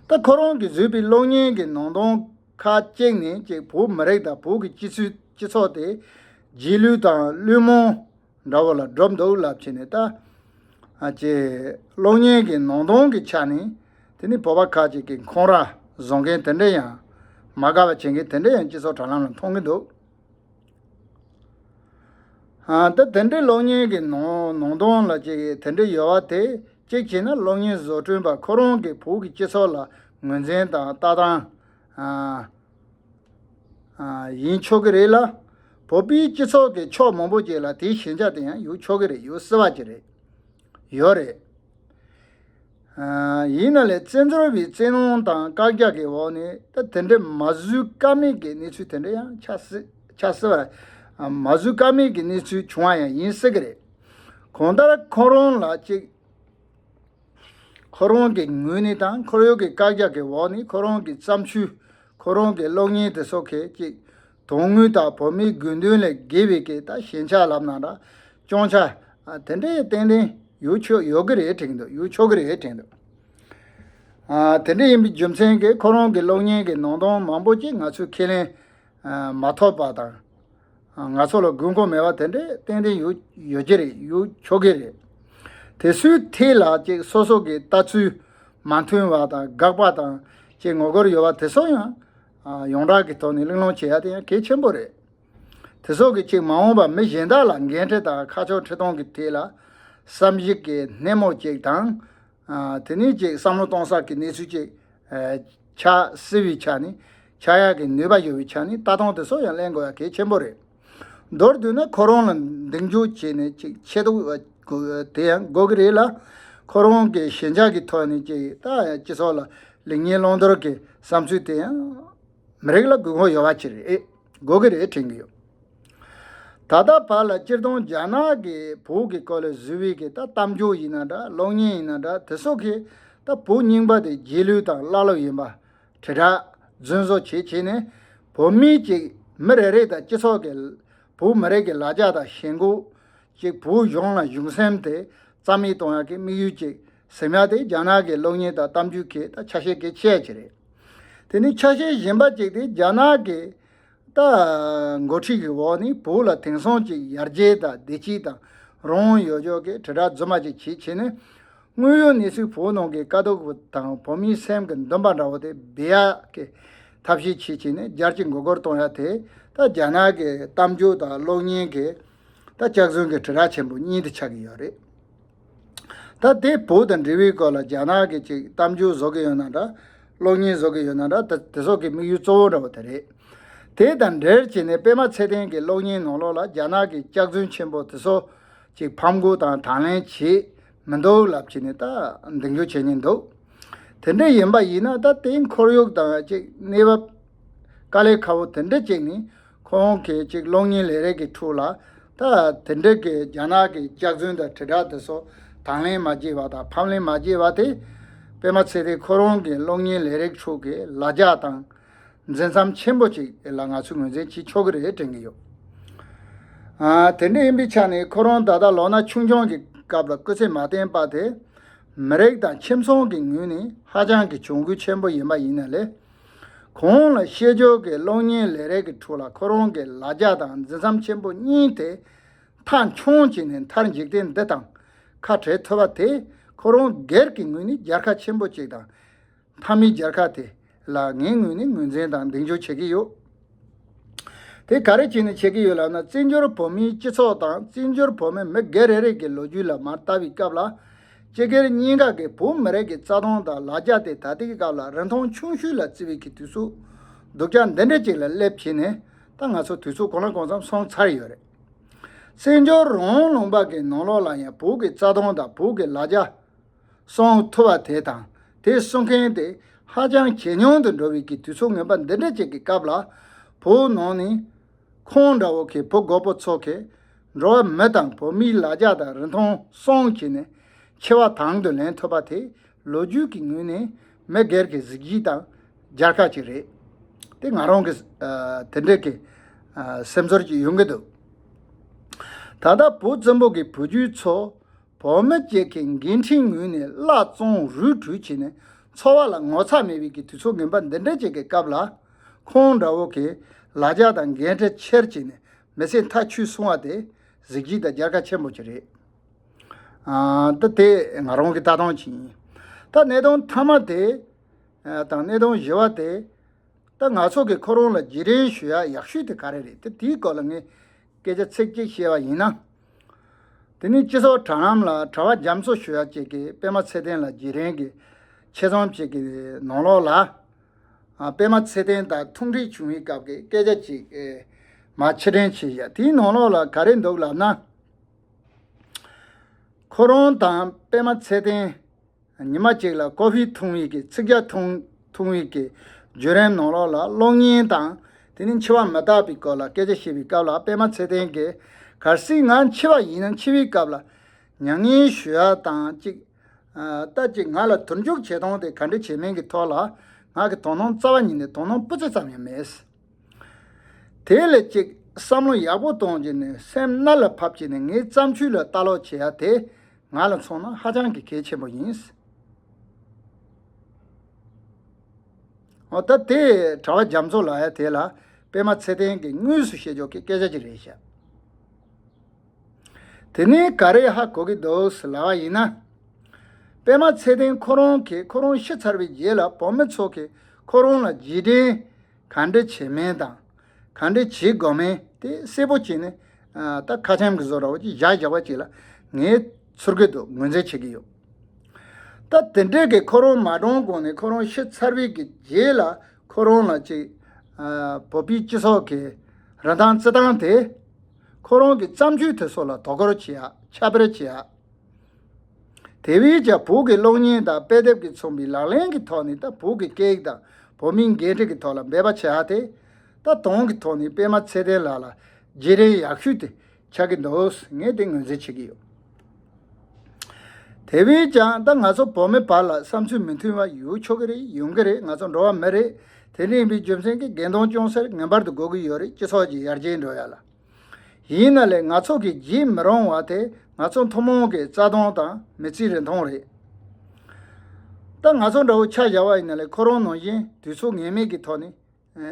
ད་ཁོ་རང་གིས་བཟོས་པའི་གློག་བརྙན་གྱི་ནང་དོན་ཁག་ཅིག་ནི་ཅིག་བོད་མི་རིགས་དང་བོད་ཀྱི་སྤྱི་ཚོགས་སྤྱི་ཚོགས་དེ་རྗེས་ལུས་དང་བླུན་རྨོངས་འདྲ་བོ་ལ་སྒྲུབ་འདུག་ལབ་བྱས་ནས། ད་ཨ་ཅེ་གློག་བརྙན་གྱི་ནང་དོན་གྱི་ཆ་ནས་དེ་ནི་བོད་པ་ཁག་ཅིག་གིས་ཁོང་ར་བཟོ་མཁན་དེ་འདྲ་ཡང་མ་དགའ་བ་བྱེད་མཁན་དེ་འདྲ་ཡང་སྤྱི་ཚོགས་དྲ་ལམ་ལ་མཐོང་གི་འདུག་ཨ་ད་དེ་འདྲའི་གློག་བརྙན་གྱི་ནང་ནང་དོན་ལ་ཅིག་དེ་འདྲ་ཡོད་པ་དེ་གཅིག་བྱས་ན་གློག་བརྙན་བཟོ་སྐྲུན་པ་ཁོ་རང་གིས་བོད་ཀྱི་སྤྱི་ཚོགས་ལ་ངོས་འཛིན་དང་ལྟ་སྟངས་ཨ། ཨ་ཡིན་ཆོག་གི་རེད་ལ། བོད་པའི་སྤྱི་ཚོགས་ཀྱི་ཕྱོགས་མང་པོ་ཅིག་ལ་དེའི་ཞན་ཆ་དེ་ཡང་ཡོད་ཆོག་གི་རེད། ཡོད་སྲིད་པ་ཅིག་རེད། ཡོད་རེད། ཨ་ཡིན་ན་ལས་བཙན་འཛུལ་བའི་བཙན་གནོན་དང་བཀག་རྒྱ་གི་འོག་ནས་ད་དེ་འདྲའི་མ་བཟོད་ཀ་མེད་ཀྱི་གནས་ཚུལ་དེ་འདྲ་ཡང་ཆགས་སྲིད་ཆགས་སྲིད་པ། ཨ་མ་བཟོད་ཀ་མེད་ཀྱི་གནས་ཚུལ་བྱུང་བ་ཡང་ཡིན་སྲིད་གི་རེད། གང་ལྟར་ཁོ་རང་ལ་ཅིག་ཁོ་རང་གི་ངོས་ནས་དང་ཁོར་ཡུག་གི་བཀག་རྒྱ་གི་འོག་ནས་ཁོ་རང་གི་བརྩམས་ཆོས་ཁོ་རང་གི་གློག་བརྙན་དེ་ཚོ་གི་ཅིག་དོན་དངོས་དང་བོད་མིའི་དགོས་འདུན་ལས་བརྒལ་བའི་གི་ད་ཞན་ཆ་ལབ་ན་འདྲ། སྐྱོན་ཆ་ཨ་དེ་འདྲའི་ཏན་ཏན་ཡོད་ཆོག་ཡོད་གི་རེད་དྲན་འདུག་ཡོད་ཆོག་གི་རེད་དྲན་འདུག་ཨ་དེ་འདྲ་ཡིན་པའི་རྒྱུ་མཚན་གྱིས་ཁོ་རང་གི་གློག་བརྙན་གྱི་ནང་དོན་མང་པོ་ཅིག་ང་ཚོས་ཁས་ལེན་ཨ་མ་ཐོབ་པ་དང་། ང་ཚོ་ལ་དགོས་མཁོ་མེད་པ་དེ་འདྲས་ཏན་ཏན་ཡོད་ཡོད་ཀྱི་རེད། ཡོད་ཆོག་གི་རེད། དེ་ཚོའི་ཐད་ལ་ཅིག་སོ་སོ་གི་ལྟ་ཚུལ་མ་མཐུན་པ་དང་དགག་པ་དང་ཅིག་ངོ་རྒོལ་ཡོད་པ་དེ་ཚོ་ཡང་ཡོངས་གྲགས་ཀྱི་ཐོག་ནས་གླེང་སློང་བྱེད་ཡ་དེ་ཡང་གལ་ཆེན་པོ་རེད། དེ་ཚོ་གི་ཅིག་མ་འོངས་པ་མི་གཞན་དག་ལ་འགན་འཁྲི་དང་ཁ་ཕྱོགས་ཁྲིད་སྟངས་ཀྱི་ཐད་ལ་བསམ་གཞིག་གི་སྣེ་མོ་ཅིག་དང་། ཨ་དེ་ནས་ཅིག་བསམ་བློ་གཏོང་ས་གི་གནས་ཚུལ་ཅིག་ཨ་ཆགས་སྲིད་པའི་ཆ་ནས། ཆགས་ཡག་གི་ནུས་པ་ཡོད་པའི་ཆ་ནས་ལྟ་སྟངས་དེ་ཚོ་ཡང་གླེང་དགོས་ཡ་གལ་ཆེན་པོ་རེད། མདོར་བསྡུས་ན་ཁོ་རང་ལ་མདུན་སྐྱོད་བྱས་ནས་ཅིག་ཆེ་ཐུག་དེ་ཡང་དགོས་ཀྱི་རེད་ལ། ཁོ་རང་གི་ཞན་ཆ་གི་ཐོག་ནས་ཅིག་ད་སྤྱི་ཚོགས་ལ་ལེགས་ཉེས་བླང་དོར་གྱི་བསམ་ཚུལ་དེ་ཡང་མི་རིགས་ལ་དགོས་མཁོ་ཡོད་པ་ཅིག་རེད། དགོས་ཀྱི་རེད་དྲན་གྱི་ཡོད། ད་ལྟ་བར་ལ་སྤྱིར་བཏང་རྒྱ་ནག་གིས་བོད་ཀྱི་སྐོར་ལ་བཟོས་པའི་གི་ད་གཏམ་བརྗོད་ཡིན་ན་འདྲ། གློག་བརྙན་ཡིན་ན་འདྲ། དེ་སོགས་ཀྱིས་ད་བོད་རྙིང་པ་དེ་རྗེས་ལུས་དང་ཀླ་ཀློ་ཡིན་པ་དྲིལ་བསྒྲགས་རྫུན་བཟོ་བྱེད་བྱས་ནས། བོད་མིའི་ཅིག་མི་རེ་རེ་དང་སྤྱི་ཚོགས་ཀྱི་བོད་མི་རིགས་ཀྱི་ལ་རྒྱ་དང་ཞེན་ཁོག་ཅིག་བོད་གཞུང་ལ་གཞུང་སེམས་དེ་རྩ་མེད་གཏོང་ཡག་གི་དམིགས་ཡུལ་ཅིག་ཟིན་ཡག་དེ་རྒྱ་ནག་གི་གློག་བརྙན་དང་གཏམ་རྒྱུད་ཀྱི་ད་ཆ་ཤས་གལ་ཆེ་ཅིག་རེད། དེ་ནས་ཆ་ཤས་གཞན་པ་ཅིག་དེ་རྒྱ་ནག་གི་ད་འགོ་ཁྲིད་ཀྱི་འོག་ནས་བོད་ལ་དེང་སང་ཅིག་ཡར་རྒྱས་དང་བདེ་སྐྱིད་དང་རང་དབང་ཡོད་ཕྱོགས་ཀྱི་དྲིལ་བསྒྲགས་རྫུན་མ་ཅིག་བྱེད་བྱས་ནས། དངོས་ཡོད་གནས་ཚུལ་བོད་ནང་གི་དཀའ་སྡུག་དང་བོད་མིའི་སེམས་ཀྱི་འདུན་པ་འདྲ་བོ་དེ་སྦས་ཡག་གི་ཐབས་ཤེས་བྱེད་བྱས་ནས་རྒྱལ་སྤྱིའི་མགོ་སྐོར་གཏོང་ཡག་དེ་ད་རྒྱ་ནག་གི་གཏམ་རྒྱུད་དང་གློག་བརྙན་གྱི་ད་སྐྱག་རྫུན་གྱི་དྲིལ་བསྒྲགས་ཆེན་པོ་གཉིས་དེ་ཆགས་ཀྱི་ཡོད་རེད། ད་དེ་བོད་དང་འབྲེལ་བའི་སྐོར་ལ་རྒྱ་ནག་གིས་ཅིག་གཏམ་རྒྱུད་བཟོ་གི་ཡོད་ན་འདྲ། གློག་བརྙན་བཟོ་གི་ཡོད་ན་འདྲ། ད་དེ་ཚོ་གི་དམིགས་ཡུལ་གཙོ་བོ་འདྲ་བོ་དེ་རེད། དེ་དང་འབྲེལ་བྱས་ནས་པད་མ་ཚེ་བརྟན་གྱི་གློག་བརྙན་ནང་ལོགས་ལ་རྒྱ་ནག་གི་སྐྱག་རྫུན་ཆེན་པོ་དེ་ཚོ་ཅིག་ཕམ་དགོས་དང་དང་ལེན་བྱེད་མི་འདུག་ལབ་བྱས་ནས་ད་མདུན་སྐྱོད་བྱེད་ཉེན་འདུག་དེ་འདྲ་ཡིན་པ་ཡིན་ན་ད་དེ་ཁོར་ཡུག་དང་ཅིག་གནས་བབ་དཀའ་ལས་ཁག་པོ་དེ་འདྲ་ཅིག་ནི། ཁོང་གིས་ཅིག་གློག་བརྙན་ལས་རིགས་ཀྱི་ཁྲོད་ལ་ད་དེ་འདྲ་གི་རྒྱ་ནག་གི་སྐྱག་རྫུན་དང་དྲིལ་བསྒྲགས་དེ་ཚོ་དང་ལེན་མ་བྱས་པ་དང་ཕམ་ལེན་མ་བྱས་པ་དེ། པད་མ་ཚེ་བརྟན་ཁོ་རང་གི་གློག་བརྙན་ལས་རིགས་ཁྲོད་ཀྱི་ལ་རྒྱ་དང་འཛིན་མཚམས་ཆེན་པོ་ཅིག་ལ་ང་ཚོས་ངོས་འཛིན་བྱེད་ཆོག་གི་རེད་དྲན་གྱི་ཡོད། ཨ་དེ་འདྲ་ཡིན་པའི་ཆ་ནས་ཁོ་རང་ད་ལྟ་ལོ་ན་ཆུང་ཆུང་གི་སྐབས་ལ་སྐུ་ཚེ་མ་བརྟན་པ་དེ་མི་རིགས་དང་ཁྱིམ་ཚང་གི་ངོས་ནས་ཧ་ཅང་གི་གྱོང་གུད་ཆེན་པོ་ཡིན་པ་ཡིན་ན་ལས། གོང་ལ་བཤད་རྒྱུ་གི་གློག་བརྙན་ལས་རིགས་ཀྱི་ཁྲོད་ལ་ཁོ་རང་གི་ལ་རྒྱ་དང་འཛིན་མཚམས་ཆེན་པོ་གཉིས་དེ་མཐའ་འཁྱོངས་བྱས་ནས་མཐར་འཇིག་རྟེན་འདི་དང་ཁ་བྲལ་ཐུབ་པ་དེ་ཁོ་རང་སྒེར་གྱི་ངོས་ནས་རྒྱལ་ཁ་ཆེན་པོ་ཅིག་དང་མཐའ་མའི་རྒྱལ་ཁ་དེ་ལ་ངའི་ངོས་ནས་ངོས་འཛིན་དང་མདུན་སྐྱོད་བྱེད་ཀྱི་ཡོད། དེ་ག་རེ་བྱས་ནས་བྱེད་ཀྱི་ཡོད་ལབ་ན། བཙན་བྱོལ་བོད་མིའི་སྤྱི་ཚོགས་དང་བཙན་བྱོལ་བོད་མི་མི་སྒེར་རེ་རེ་གི་ལོ་རྒྱུས་ལ་མར་ལྟ་བའི་སྐབས་ལ། སྤྱི་སྒེར་གཉིས་ཀ་གི་བོད་མི་རིགས་ཀྱི་རྩ་དོན་དང་ལ་རྒྱ་དེ་ད་ལྟའི་སྐབས་ལ་རིན་ཐང་ཆུང་ཤོས་ལ་བརྩི་བའི་གི་དུས་སུ། སྡུག་ཅག་འདི་འདྲ་ཅིག་ལ་སླེབས་བྱས་ནས་ ད་ང་ཚོ་དུས་ཚོད་གང་ལ་གང་འཚམ་སོང་ཚར་ཡོད་རེད། བཙན་བྱོལ་རང་དབང་ལུང་པ་གི་ནང་ལོགས་ལ་ཡང་བོད་ཀྱི་རྩ་དོན་དང་བོད་ཀྱི་ལ་རྒྱ་གསང་ཐུབ་པ་དེ་དང་། དེ་གསུང་མཁན་དེ་ཧ་ཅང་ཇེ་ཉུང་དུ་འགྲོ་བའི་གི་དུས་ཚོད་ངན་པ་འདི་འདྲ་ཅིག་གི་སྐབས་ལ། བོད་ནང་ནས་ཁོང་འདྲ་བོ་གི་བོད་དགོས་པ་ཚོ་གི་འགྲོ་བ་མི་དང་བོད་མིའི་ལ་རྒྱ་དང་རིན་ཐང་སྲུང་བྱས་ནས་འཆི་བ་དང་དུ་ལེན་ཐུབ་པ་དེ་ལོ་རྒྱུས་ཀྱི་ངོས་ནས་མི་སྒེར་གྱི་གཟི་བརྗིད་དང་རྒྱལ་ཁ་ཅིག་རེད། དེ་ང་རང་གི་ཨ་དེ་འདྲའི་གི་ཨ་སེམས་ཚོར་ཅིག་ཡོང་གི་འདུག་ད་ལྟ་བོད་བཙན་པོ་གི་བུ་རྒྱུད་ཚོ་བོད་མི་སྤྱི་ཀྱི་འགན་འཁྲིའི་ངོས་ནས་བླ་བཙོང་རུལ་བྲོས་བྱས་ནས་འཚོ་བ་ལ་ངོ་ཚ་མེད་པའི་གི་དུས་ཚོད་ངན་པ་འདི་འདྲ་ཅིག་གི་སྐབས་ལ། ཁོང་འདྲ་བོ་གི་ལ་རྒྱ་དང་འགན་འཁྲི་ཁྱེར་བྱས་ནས་མི་ཚེ་མཐའ་འཁྱོལ་སོང་བ་དེ་གཟི་བརྗིད་དང་རྒྱལ་ཁ་ཆེན་པོ་ཅིག་རེད། ཨ་ད་དེ་ང་རང་གི་ལྟ་སྟངས་ཅིག་ཡིན། ད་གནད་དོན་མཐའ་མ་དེ་ཨ་དང་གནད་དོན་བཞི་བ་དེ། ད་ང་ཚོ་གི་ཁོ་རང་ལ་རྗེས་དྲན་ཞུ་ཡ་ཡག་ཤོས་དེ་ག་རེ་རེད། དེ་དེའི་སྐོར་ལ་ངས་སྐད་ཆ་ཚིག་གཅིག་བཤད་པ་ཡིན་ན། དེ་ནི་སྤྱི་ཚོགས་དྲ་ལམ་ལ་གྲྭ་པ་རྒྱ་མཚོ་ཞུ་ཡ་གཅིག་གིས་པད་མ་ཚེ་བརྟན་ལ་རྗེས་དྲན་གྱི་ཆེད་རྩོམ་གཅིག་གི་ནང་ལོགས་ལ། ཨ་པད་མ་ཚེ་བརྟན་དང་ཐུག་འཕྲད་བྱུང་བའི་སྐབས་ཀྱི་སྐད་ཆ་གཅིག་ཨེ་མར་ཕྱིར་དྲན་བྱས་ཡ། དེའི་ནང་ལོགས་ལ་ག་རེ་འདུག་ལབ་ན། ཁོ་རང་དང་པད་མ་ཚེ་བརྟན་ཉི་མ་གཅིག་ལ་ཀོ་ཧྥི་འཐུང་བའི་གི་ཚིག་ཇ་འཐུང་འཐུང་བའི་གི་བརྒྱུད་རིམ་ནང་ལོགས་ལ་གློག་བརྙན་དང་། དེ་ནི་འཆི་བ་མི་རྟག་པའི་སྐོར་ལ་སྐད་ཆ་བཤད་པའི་སྐབས་ལ། པད་མ་ཚེ་བརྟན་གྱིས་གལ་སྲིད་ང་འཆི་བ་ཡིན་ན་འཆི་བའི་སྐབས་ལ་མྱ་ངན་ཞུ་ཡ་དང་གཅིག་ཨ་ད་གཅིག་ང་ལ་དུར་འཇུག་བྱེད་སྟངས་དེ་ག་འདྲ་བྱེད་མིན་གྱི་ཐོག་ལ་ང་གི་དོ་སྣང་རྩ་བ་ཉིད་ནས་དོ་སྣང་སྤུ་ཙམ་ཙམ་ཡང་མེད། དེ་ལས་གཅིག་བསམ་བློ་ཡག་པོ་གཏོང་བྱས་ནས་སེམས་རྣལ་ལ་ཕབ་བྱས་ནས་ངའི་བརྩམས་ཆོས་ལ་ལྟ་ཀློག་བྱེད་ཡ་དེ་ང་ལ་མཚོན་ན་ཧ་ཅང་གི་གལ་ཆེན་པོ་ཡིན། འོ་ད་དེ་གྲྭ་པ་རྒྱ་མཚོ་ལབ་ཡ་དེ་ལ་པད་མ་ཚེ་བརྟན་གྱིས་དངོས་སུ་བཤད་ཕྱོགས་ཀྱི་སྐད་ཆ་ཅིག་རེད་ཤག་དེ་ནས་ག་རེ་ཧ་གོ་གི་འདུག་ཟེར་ལབ་པ་ཡིན་ན། པད་མ་ཚེ་བརྟན་ཁོ་རང་གིས་ཁོ་རང་ཤི་ཚར་བའི་རྗེས་ལ་བོད་མི་ཚོ་གིས་ཁོ་རང་ལ་རྗེས་དྲན་ག་འདྲ་བྱེད་མིན་དང་། ག་འདྲ་བྱེད་དགོས་མིན་དེ་གསལ་པོ་བྱས་ནས་ཨ་ད་ཁ་ཆེམས་ཀྱི་བཟོ་འདྲ་བོ་ཅིག་བཞག་བཞག་པ་ཅིག་ལ་ངས་ཚོར་གི་འདུག་ངོས་འཛིན་བྱེད་ཀྱི་ཡོད། ད་དེ་འདྲའི་གི་ཁོ་རང་མ་གྲོངས་གོང་ནས་ཁོ་རང་ཤི་ཚར་བའི་གི་རྗེས་ལ་ཁོ་རང་ལ་ཅིག་ཨ་བོད་པའི་སྤྱི་ཚོགས་ཀྱི་རིན་ཐང་རྩི་སྟངས་དེ། ཁོ་རང་གི་བརྩམས་ཆོས་དེ་ཚོ་ལ་དོ་ཁུར་བྱེད་ཡ། ཁྱབ་སྤེལ་བྱེད་ཡ། དེ་བས་ཀྱང་བོད་ཀྱི་གློག་བརྙན་དང་དཔེ་དེབ་ཀྱིས་མཚོན་པའི་ལག་ལེན་གྱི་ཐོག་ནས་ད་བོད་ཀྱི་སྐད་ཡིག་དང་བོད་མིའི་འགན་འཁྲི་གི་ཐོག་ལ་འབད་པ་བྱེད་ཡ་དེ། ད་དོན་གྱི་ཐོག་ནས་པད་མ་ཚེ་བརྟན་ལགས་ལ་རྗེས་དྲན་ཡག་ཤོས་དེ་ཆགས་ཀྱི་འདུག་ངས་དེ་ངོས་འཛིན་བྱེད་ཀྱི་ཡོད། དེ་བས་ཀྱང་ད་ང་ཚོ་བོད་མི་བར་ལ་བསམ་ཚུལ་མི་མཐུན་པ་ཡོད་ཆོག་གི་རེད། ཡོང་གི་རེད། ང་ཚོ་འགྲོ་བ་མི་རེད། དེ་འདྲ་ཡིན་པའི་རྒྱུ་མཚན་གྱིས་འགལ་འདུ་ཅུང་ཟད་ངེས་པར་དུ་དགོས་ཀྱི་ཡོད་རེད། སྤྱི་ཚོགས་ཀྱི་ཡར་རྒྱས་འགྲོ་ཡ་ལ། ཡིན་ན་ལས་ང་ཚོ་གིས་བརྗེད་མི་རུང་བ་དེ་ང་ཚོ་ཐུན་མོང་གི་རྩ་དོན་དང་མི་ཚེའི་རིན་ཐང་རེད། ད་ང་ཚོ་འདྲ་བོ་ཆ་བཞག་པ་ཡིན་ན་ལས་ཁོ་རང་ནང་བཞིན་དུས་ཚོད་ངེས་མེད་ཀྱི་ཐོག་ནས་ཨ་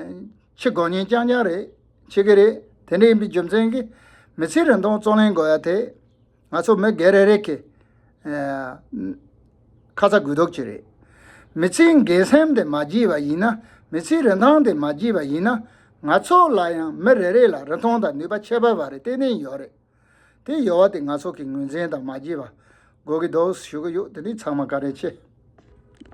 འཆི་དགོས་ཉེན་རྐྱང་རྐྱང་རེད། འཆི་གི་རེད། དེ་འདྲ་ཡིན་པའི་རྒྱུ་མཚན་གྱིས་མི་ཚེའི་རིན་ཐང་རྩོད་ལེན་དགོས་ཡ་དེ་ང་ཚོ་མི་སྒེར་རེ་རེ་གི་ཨ་ཁ་ཚ་དགོས་གཏུགས་ཅིག་རེད། མི་ཚེའི་འགན་སེམས་དེ་མ་བརྗེད་པ་ཡིན་ན། མི་ཚེའི་རིན་ཐང་དེ་མ་བརྗེད་པ་ཡིན་ན། ང་ཚོ་ལ་ཡང་མི་རེ་རེ་ལ་རིན་ཐང་དང་ནུས་པ་ཁྱད་པར་བ་རེ་ཏན་ཏན་ཡོད་རེད། དེ་ཡོད་པ་དེ་ང་ཚོ་གི་ངོས་འཛིན་དང་མ་བརྗེད་པ་དགོས་ཀྱི་འདུག་ཞུ་གི་ཡོད། དེ་ནི་ཚང་མ་བཀའ་དྲིན་ཆེ།